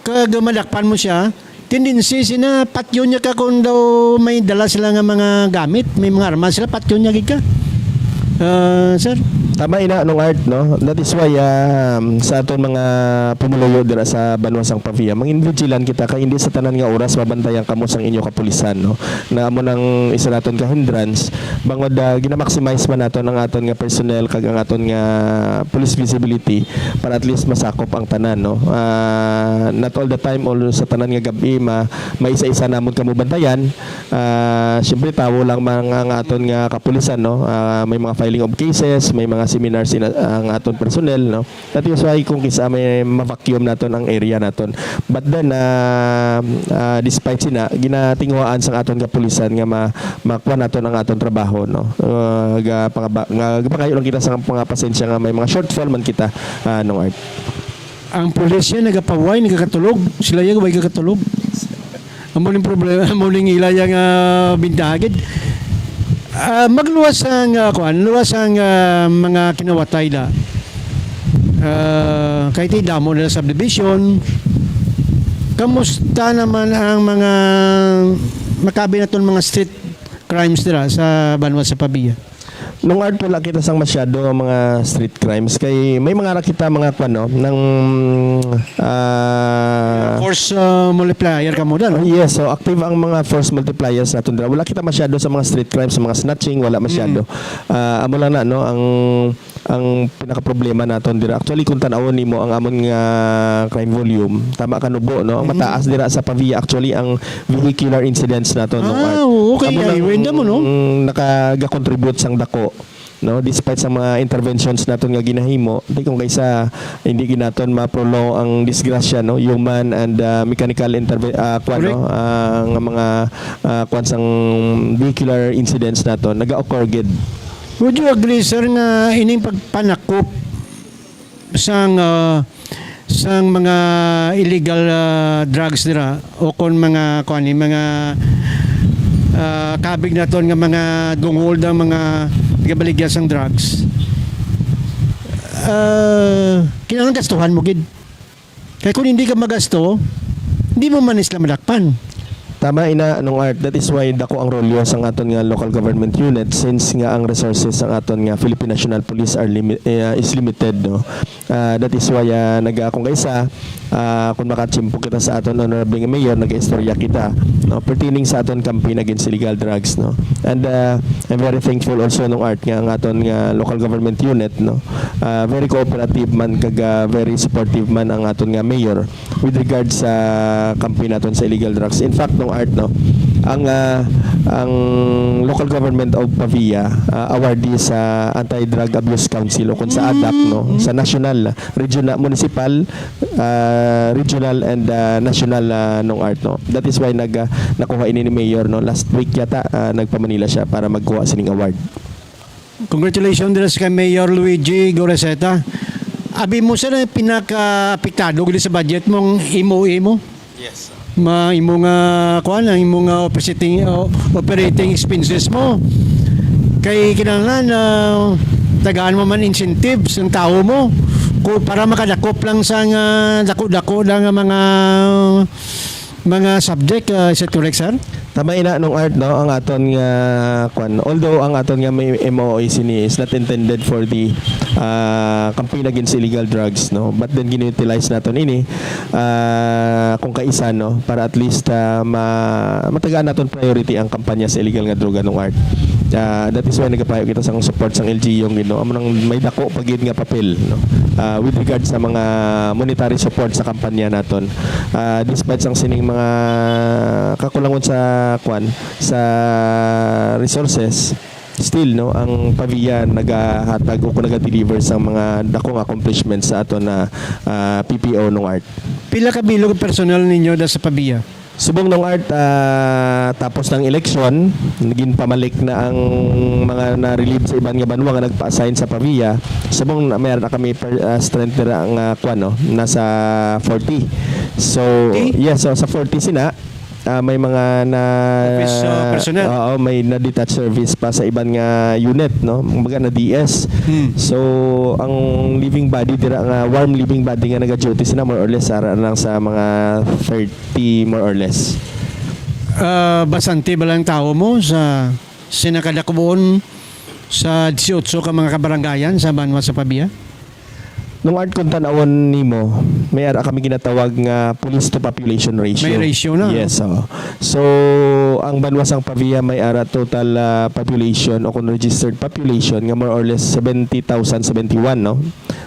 kag madakpan mo siya, tendency sina patyon niya ka kung daw may dala sila nga mga gamit, may mga armas sila, patyon niya gid ka. Ah, sir? Tama ina, nung art, no? That is why, um, sa aton mga pumuluyo dira sa banwa sang Pavia, mangin-vigilant kita kay hindi sa tanan nga oras mabantayan kamo sang inyo kapulisan, no? Na amo nang isa naton ka hindrance, bangod, ah, gina-maximize man naton ang aton nga personnel kag ang aton nga police visibility para at least masakop ang tanan, no? Ah, not all the time or sa tanan nga gab-i ma-, may isa-isa namon kamo bantayan. Ah, siyempre, tawo lang man ang aton nga kapulisan, no? Ah, may mga filing of cases, may mga seminars ina-, ang aton personnel, no? That is why kung kisa may ma-vacuum naton ang area naton. But then, ah, ah, despite sina, ginatinguhaan sang aton kapulisan nga ma-, makuha naton ang aton trabaho, no? Ah, ga-, pangaba-, nga, gapangayo lang kita sa mga pasensya nga may mga shortfall man kita, ah, nung art. Ang pulis yan, nagapaway, nagakatulog. Sila yan, way kakatulog. Amo ning problema, amo ning ila yang, ah, bintaha gid. Ah, magluwas ang, ah, kuan, luwas ang, ah, mga kinawatay da. Ah, kay ti damo nila subdivision. Kamusta naman ang mga makabi naton mga street crimes dira sa banwa sa Pavia? Nung art, wala kita sang masyado ang mga street crimes kay may mga ra kita mga kwan, no, nang, ah, Force, ah, multiplier ka mo dyan, no? Yes, so active ang mga force multipliers naton dira. Wala kita masyado sa mga street crimes, sa mga snatching, wala masyado. Mm. Ah, amo lang na, no, ang, ang pinakaproblema naton dira. Actually, kung tan-awon nimo ang amon nga crime volume, tama ka, Nubo, no? Ang Mm. mataas dira sa Pavia, actually, ang vehicular incidents naton, no, Ah, art. Oo, kay Amo nang highway na mo, no? Nakagakontribute sang dako, no, despite sa mga interventions naton nga ginahimo, di kung kaysa hindi ginaton ma-prolong ang disgrasya, no, human and, ah, mechanical interve-, ah, kwan, Correct. no, ah, nga mga, ah, kwan sang vehicular incidents naton naga-occur gid. Would you agree, sir, nga ining pagpanakop sang, ah, sang mga illegal, ah, drugs dira o kon mga, kuan ni, mga ah, kabig naton nga mga dungol ang mga nagabaligya sang drugs, ah, kinahanglan gastuhan mo gid. Kay kung hindi ka magasto, hindi mo man sila madakpan. Tama ina, Nong Art. That is why dako ang rolyo sang aton nga local government unit, since nga ang resources sang aton nga Philippine National Police are limi-, eh, is limited, no? Ah, that is why, ah, nag-, kung kaisa, ah, kung makatsimpo kita sa aton honorable nga mayor, nag-istorya kita, no, pertaining sa aton campaign against illegal drugs, no. And, ah, I'm very thankful also, Nong Art, nga ang aton nga local government unit, no, ah, very cooperative man kag, ah, very supportive man ang aton nga mayor with regard sa campaign naton sa illegal drugs. In fact, Nong Art, no, ang, ah, ang local government of Pavia, ah, awardee sa Anti-Drug Abuse Council o kung sa ADAC, no, sa national, regional, municipal, ah, regional and, ah, national, ah, Nong Art, no. That is why nag, ah, nakuha ini ni Mayor, no. Last week yata, ah, nagpa-Manila siya para magkuha sining award. Congratulations dira sa kay Mayor Luigi Goreseta. Abi mo sa na pinaka-apektado gid sa budget mong imo-imo? Yes, sir. Ma-, imo nga, kuan, ang imo nga operating, o-, operating expenses mo. Kay kinahanglan, ah, tagaan mo man incentives ang tawo mo ko-, para makadakop lang sa nga dako-dako lang nga mga, mga subject. Ah, is that correct, sir? Tama ina, Nong Art, no, ang aton nga, kuan, although ang aton nga may M O A sini is not intended for the, ah, campaign against illegal drugs, no, but then gin-utilize naton ini, ah, kung kaisa, no, para at least, ah, ma-, matagaan naton priority ang kampanya sa illegal nga droga, Nong Art. Ah, that is why nagapayo kita sang support sang L G U, no, amo nang may dako pa gid nga papel, no, ah, with regard sa mga monetary support sa kampanya naton. Ah, despite sang sining mga kakulangon sa, kuan, sa resources, still, no, ang Pavia nagahatag o kung naga-deliver sa mga dakong accomplishments sa aton na, ah, P P O, Nong Art. Pila ka bilog ang personnel ninyo da sa Pavia? Subong, Nong Art, ah, tapos ng eleksyon, naging pamalik na ang mga na-relieve sa iban nga banwa nga nagpa-assign sa Pavia. Subong na, may ara na kami per, ah, strength dira nga, kuwan, no, nasa forty. So, forty? Yes, so sa forty sina, ah, may mga na, office, ah, personnel. Oo, may na-detach service pa sa iban nga unit, no? Kumbaga na D S. Hmm. So, ang living body dira nga warm living body nga naga-duty sina, more or less, ara lang sa mga thirty, more or less. Ah, bastante ba lang tawo mo sa, sa sinakadakuon sa dieciocho ka mga kabarangayan sa banwa sa Pavia? Nung art kung tanawon nimo, may ara kami ginatawag nga police to population ratio. May ratio na, no? Yes, oo. So, ang banwa sang Pavia may ara total, ah, population o kung registered population nga more or less seventy thousand seventy-one, no?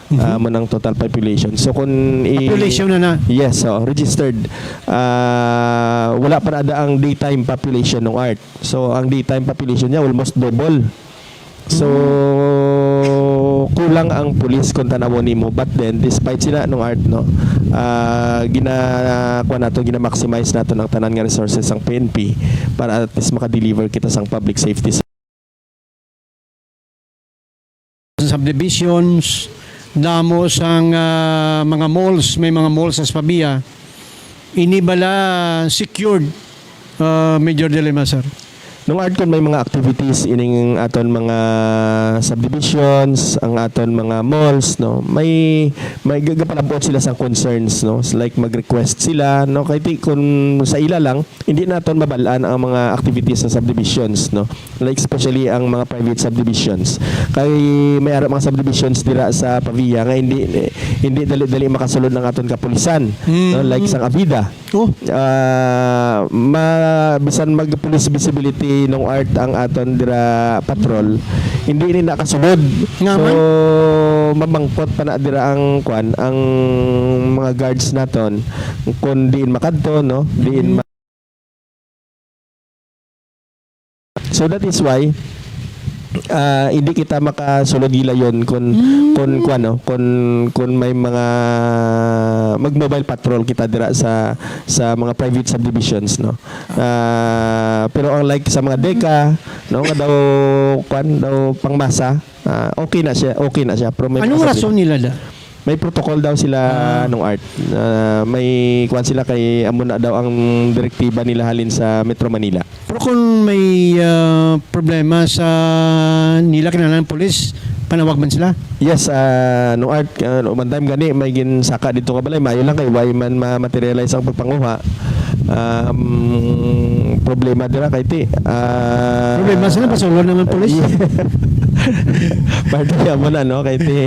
Mhm. Ah, mo nang total population. So, kung i- Population na na? Yes, oo, registered. Ah, wala pa na ada ang daytime population nung art. So, ang daytime population niya almost double. So, kulang ang pulis kung tanawon nimo. But then, despite sina nung art, no, ah, gina-, kuwan nato, gina-maximize nato ang tanan nga resources sang P N P para at least maka-deliver kita sang public safety subdivisions, damo sang, ah, mga malls, may mga malls sa Pavia. Ini bala secured, ah, Major De Lima, sir? Nung art kon may mga activities ining aton mga subdivisions, ang aton mga malls, no, may, may ga-, gapalabot sila sa concerns, no, like mag-request sila, no, kay ti kun sa ila lang, hindi naton mabalaan ang mga activities sa subdivisions, no, like especially ang mga private subdivisions. Kay may ara mga subdivisions dira sa Pavia nga hindi, hindi dali-dali makasulod ang aton kapulisan, no, like sang Avida. Oh. Ah, ma-, bisan mag police visibility nung art ang aton dira patrol, hindi ni nakasulod. Nga man. So, mamangkot pa na dira ang kwan, ang mga guards naton kung diin makadto, no? Diin ma- So that is why, ah, hindi kita makasulod gilayon kun, kun, kuwan, no? Kun, kun may mga mag-mobile patrol kita dira sa, sa mga private subdivisions, no? Ah, pero ang like sa mga deka, no, nga daw, kuwan, daw pangmasa, ah, okay na siya, okay na siya. Pero may mga subdivision. Anong rason nila da? May protocol daw sila, Ah. Nong Art. Ah, may kuwan sila kay amo na daw ang direktiba nila halin sa Metro Manila. Pero kung may, ah, problema sa nila kinahanglan pulis, panawag man sila? Yes, ah, Nong Art, ah, one time gani may ginsaka dito nga balay, maayo lang kay way man ma-materialize ang pagpanguha. Um, problema dira kay ti, ah, Problema sila, pasulod naman pulis. Parte niya mo na, no? Kay ti,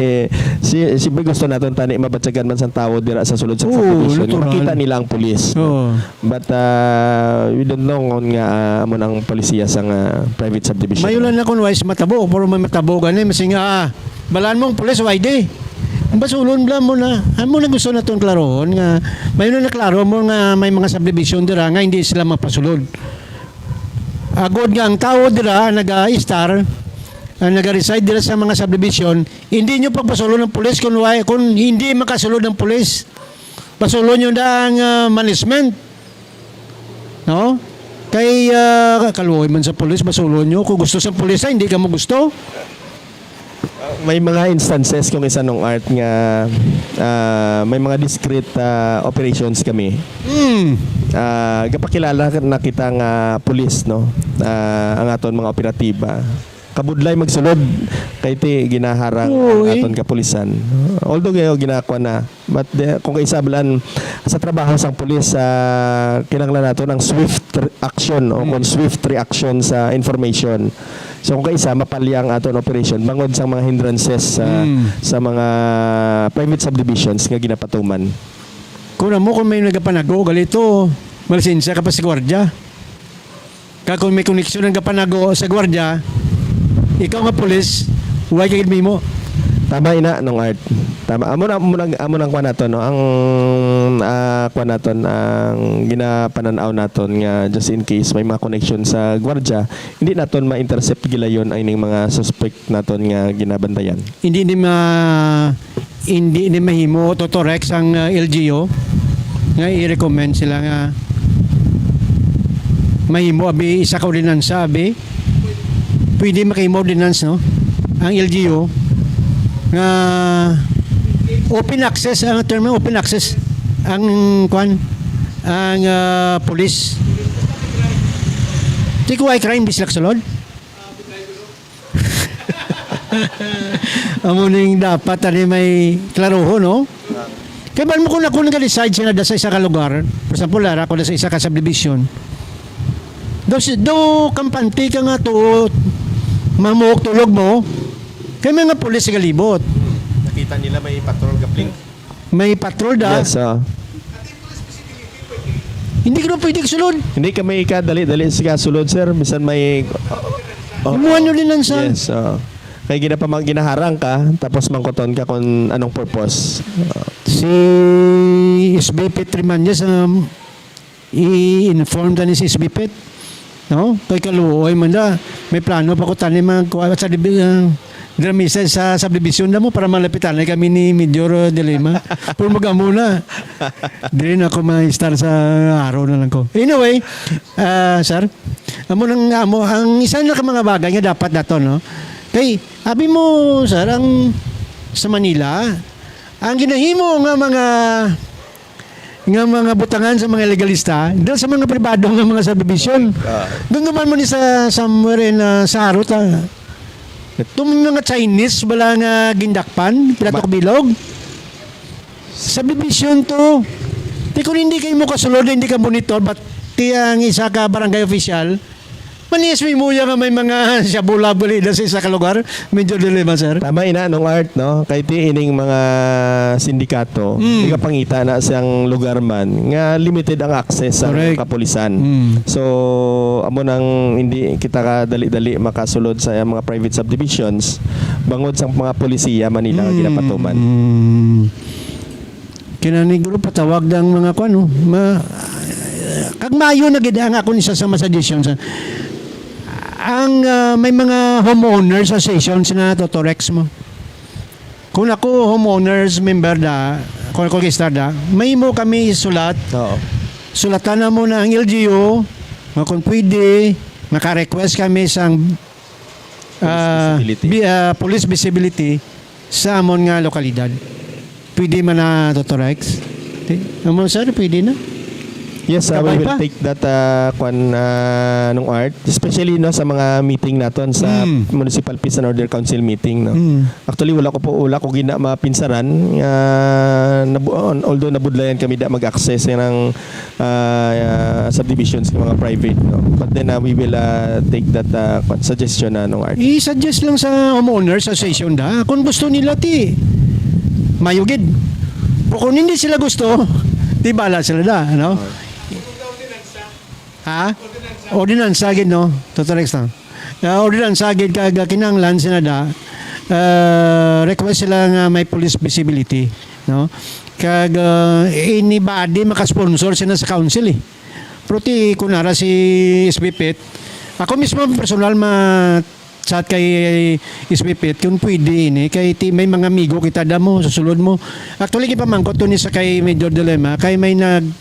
si, siyempre gusto naton tani mabatyagan man sang tawo dira sa sulod sa Oo, subdivision nga natural. Makita nila ang pulis. Oo. But, ah, we don't know ngon nga, ah, amo nang polisiya sang, ah, private subdivision. Mayo lang na kung wise matabo, pero may matabo gani, masing, ah, balaan mo ang pulis, why di? Ang basulon bala mo na, amo na gusto naton klarohon nga, mayo na naklaro mo nga may mga subdivision dira nga hindi sila mapasulod. Agod nga ang tawo dira naga-istar, ah, naga-reside dira sa mga subdivision, hindi nyo pagpasulod ang pulis kung why, kung hindi makasulod ang pulis. Pasulod nyo na ang, ah, management. No? Kay, ah, kaluoy man sa pulis, basulon nyo. Kung gusto sa pulis, ah, hindi ka mo gusto. May mga instances kung isa, Nong Art, nga, ah, may mga discrete, ah, operations kami. Hmm. Ah, gapakilala na kita nga pulis, no? Ah, ang aton mga operatiba. Kabudlay magsulod kay ti ginaharang Oo, ang eh. Aton kapulisan. Although gayo ginakuha na, but the, kung kaisa blan sa trabaho sang pulis, ah, kinahanglan naton ang swift re-, action o Mm. kung swift reaction sa information. So kung kaisa mapalya ang aton operation bangod sa mga hindrances sa, Mm. sa mga private subdivisions nga ginapatuman. Kung amo, kung may nagapanago, galito, malisensya ka pa sa gwardiya. Kag kung may koneksyon ang gapanago sa gwardiya, ikaw nga pulis, why ka gid mahimo? Tama ina, Nong Art. Tama. Amo na, amo na, amo nang kuwan naton, no? Ang, ah, kuwan naton, ang ginapanan-aw naton nga just in case may mga connection sa gwardiya, hindi naton ma-intercept gilayon ang ining mga suspect naton nga ginabantayan. Hindi ni ma-, hindi ni mahimo, Toto Rex, ang, ah, L G U nga i-recommend sila nga mahimo abi isa ka ordinansa abi. Pwede makahimo ordinance, no? Ang L G U nga open access, ang term open access ang kwan, ang, ah, police. Ti ko ay crime, bislak sulod. Amo ning dapat ani may klarohon, no? Kay man mo kung ako nag-decide siya na sa isa ka lugar, for example, ara ko na sa isa ka subdivision. Do, do kampante ka nga tuo, mamuhok tulog mo, kay may nga pulis galibot. Nakita nila may patrol gapling. May patrol da. Yes, ah. Hindi ko na pwede sulod. Hindi ka may kadali-dali sa kasulod, sir. Bisan may, oh, Imuha nyo din lang sa Yes, ah. Kay gina pa mang ginaharang ka, tapos mangkuton ka kung anong purpose. Ah. Si S B P Trimañez, um, i-inform tani si S B P, no? Kay kaluoy man da, may plano pa ko tani magkuha sa dibi-, ah, dramisa sa subdivision na mo para malapitan na kami ni Major, ah, De Lima. Pero mag-amo na. Dili na ako ma-star sa araw na lang ko. Anyway, ah, sir, amo nang amo ang isa na ka mga bagay nga dapat nato, no? Kay abi mo, sir, ang sa Manila, ang ginahimo nga mga nga mga butangan sa mga legalista, dahil sa mga pribado nga mga subdivision. Ah. Doon naman mo ni sa somewhere in, ah, sa Harot, ah. Itong mga Chinese, wala nga gindakpan, pila Ma- to kabilog. Subdivision to. Di kung hindi kayo mo kasulod, hindi ka monitor, but ti ang isa ka barangay official, Manis may muya nga may mga shabu-labu ni sa isa ka lugar. Medyo dilemma, sir. Tama ina, Nong Art, no? Kay ti ining mga sindikato, Mm. ikapangita na siyang lugar man, nga limited ang access sa Correct. Kapulisan. Mm. So, amo nang hindi kita ka dali-dali makasulod sa mga private subdivisions, bangod sa mga polisiya man nila nga Mm. ginapatuman. Mm. Kinaniguro patawag ang mga kuan, no? Ma-, kag maayo na gid ang akon isa sa mga suggestion sa ang, ah, may mga homeowners associations na Toto Rex mo. Kung ako homeowners member da, kung ako registered da, may mo kami sulat. Oo. Sulatan na mo na ang L G U, nga kung pwede, maka-request kami sang, Police ah, visibility. Bi-, ah, police visibility sa amon nga lokalidad. Pwede man na, Doctor Rex? Di, amo, sir, pwede na? Yes, uh, we Kabay will pa? take that, uh, kwan, uh, Nong Art, especially, no, sa mga meeting naton sa Mm. Municipal Peace and Order Council meeting, no. Mm. Actually, wala ko po, wala ko gina mapinsaran nga nabu-, although nabudlayan kami da mag-access ng, uh, uh, subdivisions ng mga private, no. But then, uh, we will, uh, take that, uh, kwan, suggestion na, Nong Art. I-suggest lang sa homeowners association da kung gusto nila, ti mayugid. Pero kung hindi sila gusto, ti bala sila da, no? Ha? Ordinansa gid, no? Totoo lang. Ah, ordinansa gid kag, ah, kinahanglan sila da, ah, request sila nga may police visibility, no? Kag, ah, anybody makasponsor sila sa council, eh. Pero ti, kunara si S B Pet, ako mismo personal ma-chat kay S B Pet kung pwede ini, kay ti, may mga amigo kita da mo, sa sulod mo. Actually, gipamangkot to ni sa kay Major Dilema, kay may nag-,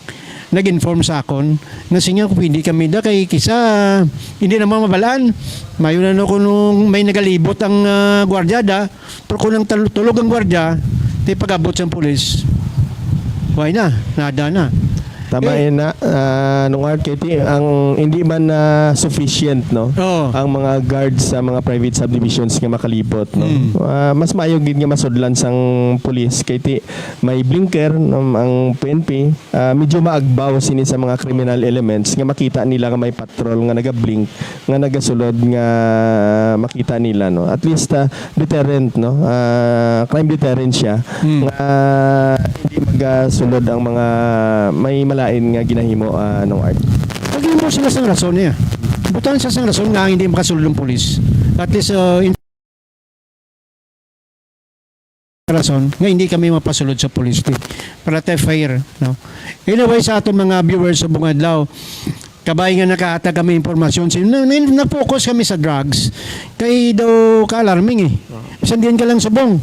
nag-inform sa akon, na siya nga pwede kami da, kay kisa, hindi naman mabalaan. Mayo na no kung may nagalibot ang, ah, gwardiya da, pero kung ang tal-, tulog ang gwardiya, ti pag-abot sa pulis, why na? Nada na. Tama Eh, yun na, ah, Nong Art, kay ti, ang hindi man na sufficient, no? Oo. Ang mga guards sa mga private subdivisions nga makalibot, no? Mm. Ah, mas maayo gid nga masudlan sang pulis, kay ti, may blinker, no, ang P N P, ah, medyo maagbaw sini sa mga criminal elements nga makita nila nga may patrol nga nagablink, nga nagasulod nga makita nila, no? At least, ah, deterrent, no? Ah, crime deterrent siya, Hmm. nga hindi magasulod ang mga may malain nga ginahimo, ah, Nong Art. Pag mo sila sang rason niya. Butan siya sang rason nga hindi makasulod ang pulis. At least, uh, in rason nga hindi kami mapasulod sa pulis, ti. Para te fair, no? Anyway, sa aton mga viewers sa bungad adlaw, kabay nga nakahatag kami impormasyon, sin-, na-, na-, na-focus kami sa drugs. Kay daw ka-alarming, eh. Oo. Bisan diin ka lang subong.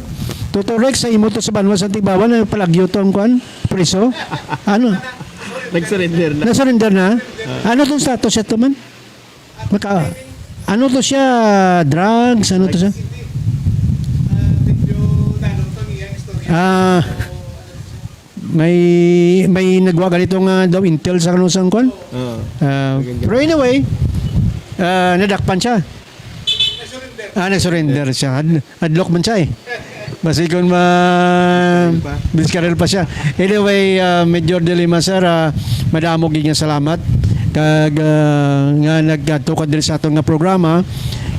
Totoo, Rex, sa imo to sa banwa sa Antibawa, na palagyo to ang kwan? Preso? Ano? Nag-surrender na. Na-surrender na? Ah. Ano tong status ito man? Maka-, ano to siya? Drugs? Ano to siya? Ah, may, may nagwa ganito nga daw intel sa kanusang kwan? Oo. Ah, Maganda. Pero anyway, ah, nadakpan siya. Ah, nag-surrender siya. Had-, hadlok man siya eh. Basi kung ma-, Diskaril pa. Diskaril pa siya. Anyway, ah, Major De Lima, sir, ah, madamo gid nga salamat. Kag, ah, nga nagkadto ka diri sa aton nga programa.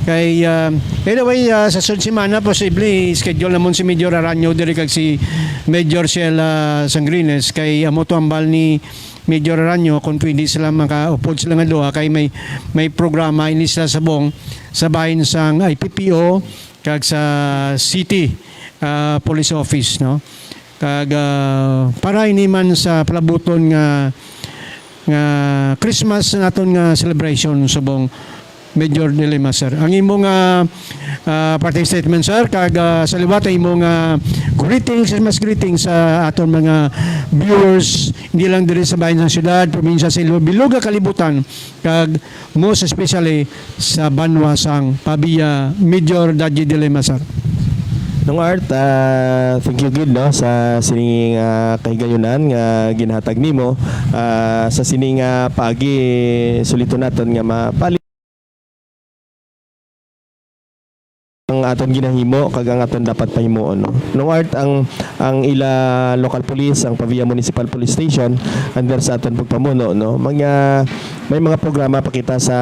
Kay, ah, anyway, ah, sa sunod semana, posible, schedule namon si Major Aranyo diri kag si Major Sheila Sangrines. Kay amo to ang bal ni Major Aranyo, kung pwede sila makaupod sila nga duha, kay may, may programa ini sila subong sa bahin sang I P P O kag sa city, ah, police office, no? Kag, ah, para ini man sa palabuton nga, nga Christmas naton nga celebration subong Major De Lima, sir. Ang imo nga, ah, parting statement, sir, kag, ah, sa liwat ang imo nga greetings, Christmas greetings sa aton mga viewers, hindi lang diri sa bahin sang syudad, probinsya, sa ilo-, bilog nga kalibutan, kag most especially sa banwa sang Pavia, Major Daddy De Lima, sir. Nong Art, ah, thank you gid, no, sa sining, ah, kahigayunan nga ginhatag nimo, ah, sa sining, ah, paagi, suliton naton nga mapali ang aton ginahimo kag ang aton dapat pahimuon, no? Nong Art, ang, ang ila local police, ang Pavia Municipal Police Station, under sa aton pagpamuno, no? Mga, may mga programa pa kita sa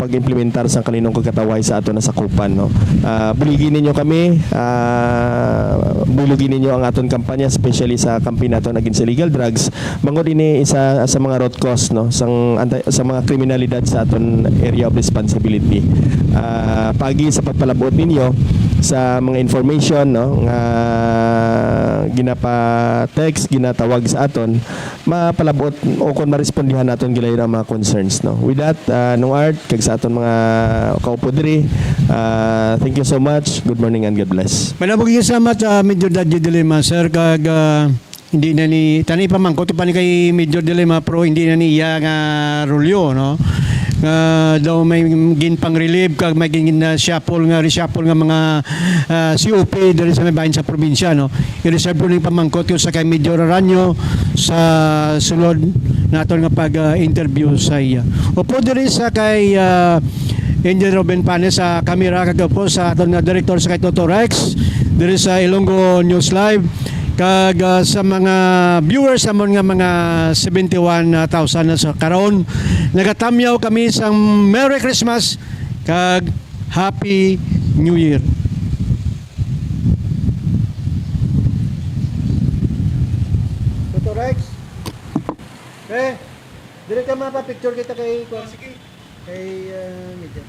pag-implementar sang kalinong kag katawhay sa aton nasakupan, no? Ah, buligi ninyo kami, ah, buligi ninyo ang aton kampanya, especially sa campaign naton against illegal drugs. Bangod ini isa sa mga root cause, no, sang anti-, sa mga kriminalidad sa aton area of responsibility. Ah, paagi sa pagpalabot ninyo sa mga information, no, nga ginapa-text, ginatawag sa aton, mapalabot o kon marespondihan naton gilayon ang mga concerns, no. With that, ah, Nong Art, kag sa aton mga kaupo diri, ah, thank you so much. Good morning and God bless. Madamo gid salamat, ah, Major Daddy De Lima, sir, kag, ah, Hindi na ni, tani pamangkot pa ni kay Major De Lima, pero hindi na ni iya nga rulyo, no? nga daw may ginpang-relieve kag may gin, ah, shuffle nga, reshuffle nga mga, ah, C O P diri sa may bahin sa probinsya, no? I-reserve ko ning pamangkot ko sa kay Major Aranyo sa sulod naton nga pag, ah, interview sa iya. Upo diri sa kay, ah, Engineer Ruben Panes sa kamera, kag upo sa aton nga director sa kay Toto Rex diri sa Ilonggo News Live. Kag, ah, sa mga viewers namon nga mga seventy-one thousand na sa karon, nagatamyaw kami sang Merry Christmas kag Happy New Year. Toto Rex? Eh, dili ka mapa-picture kita kay, kay, ah, Major.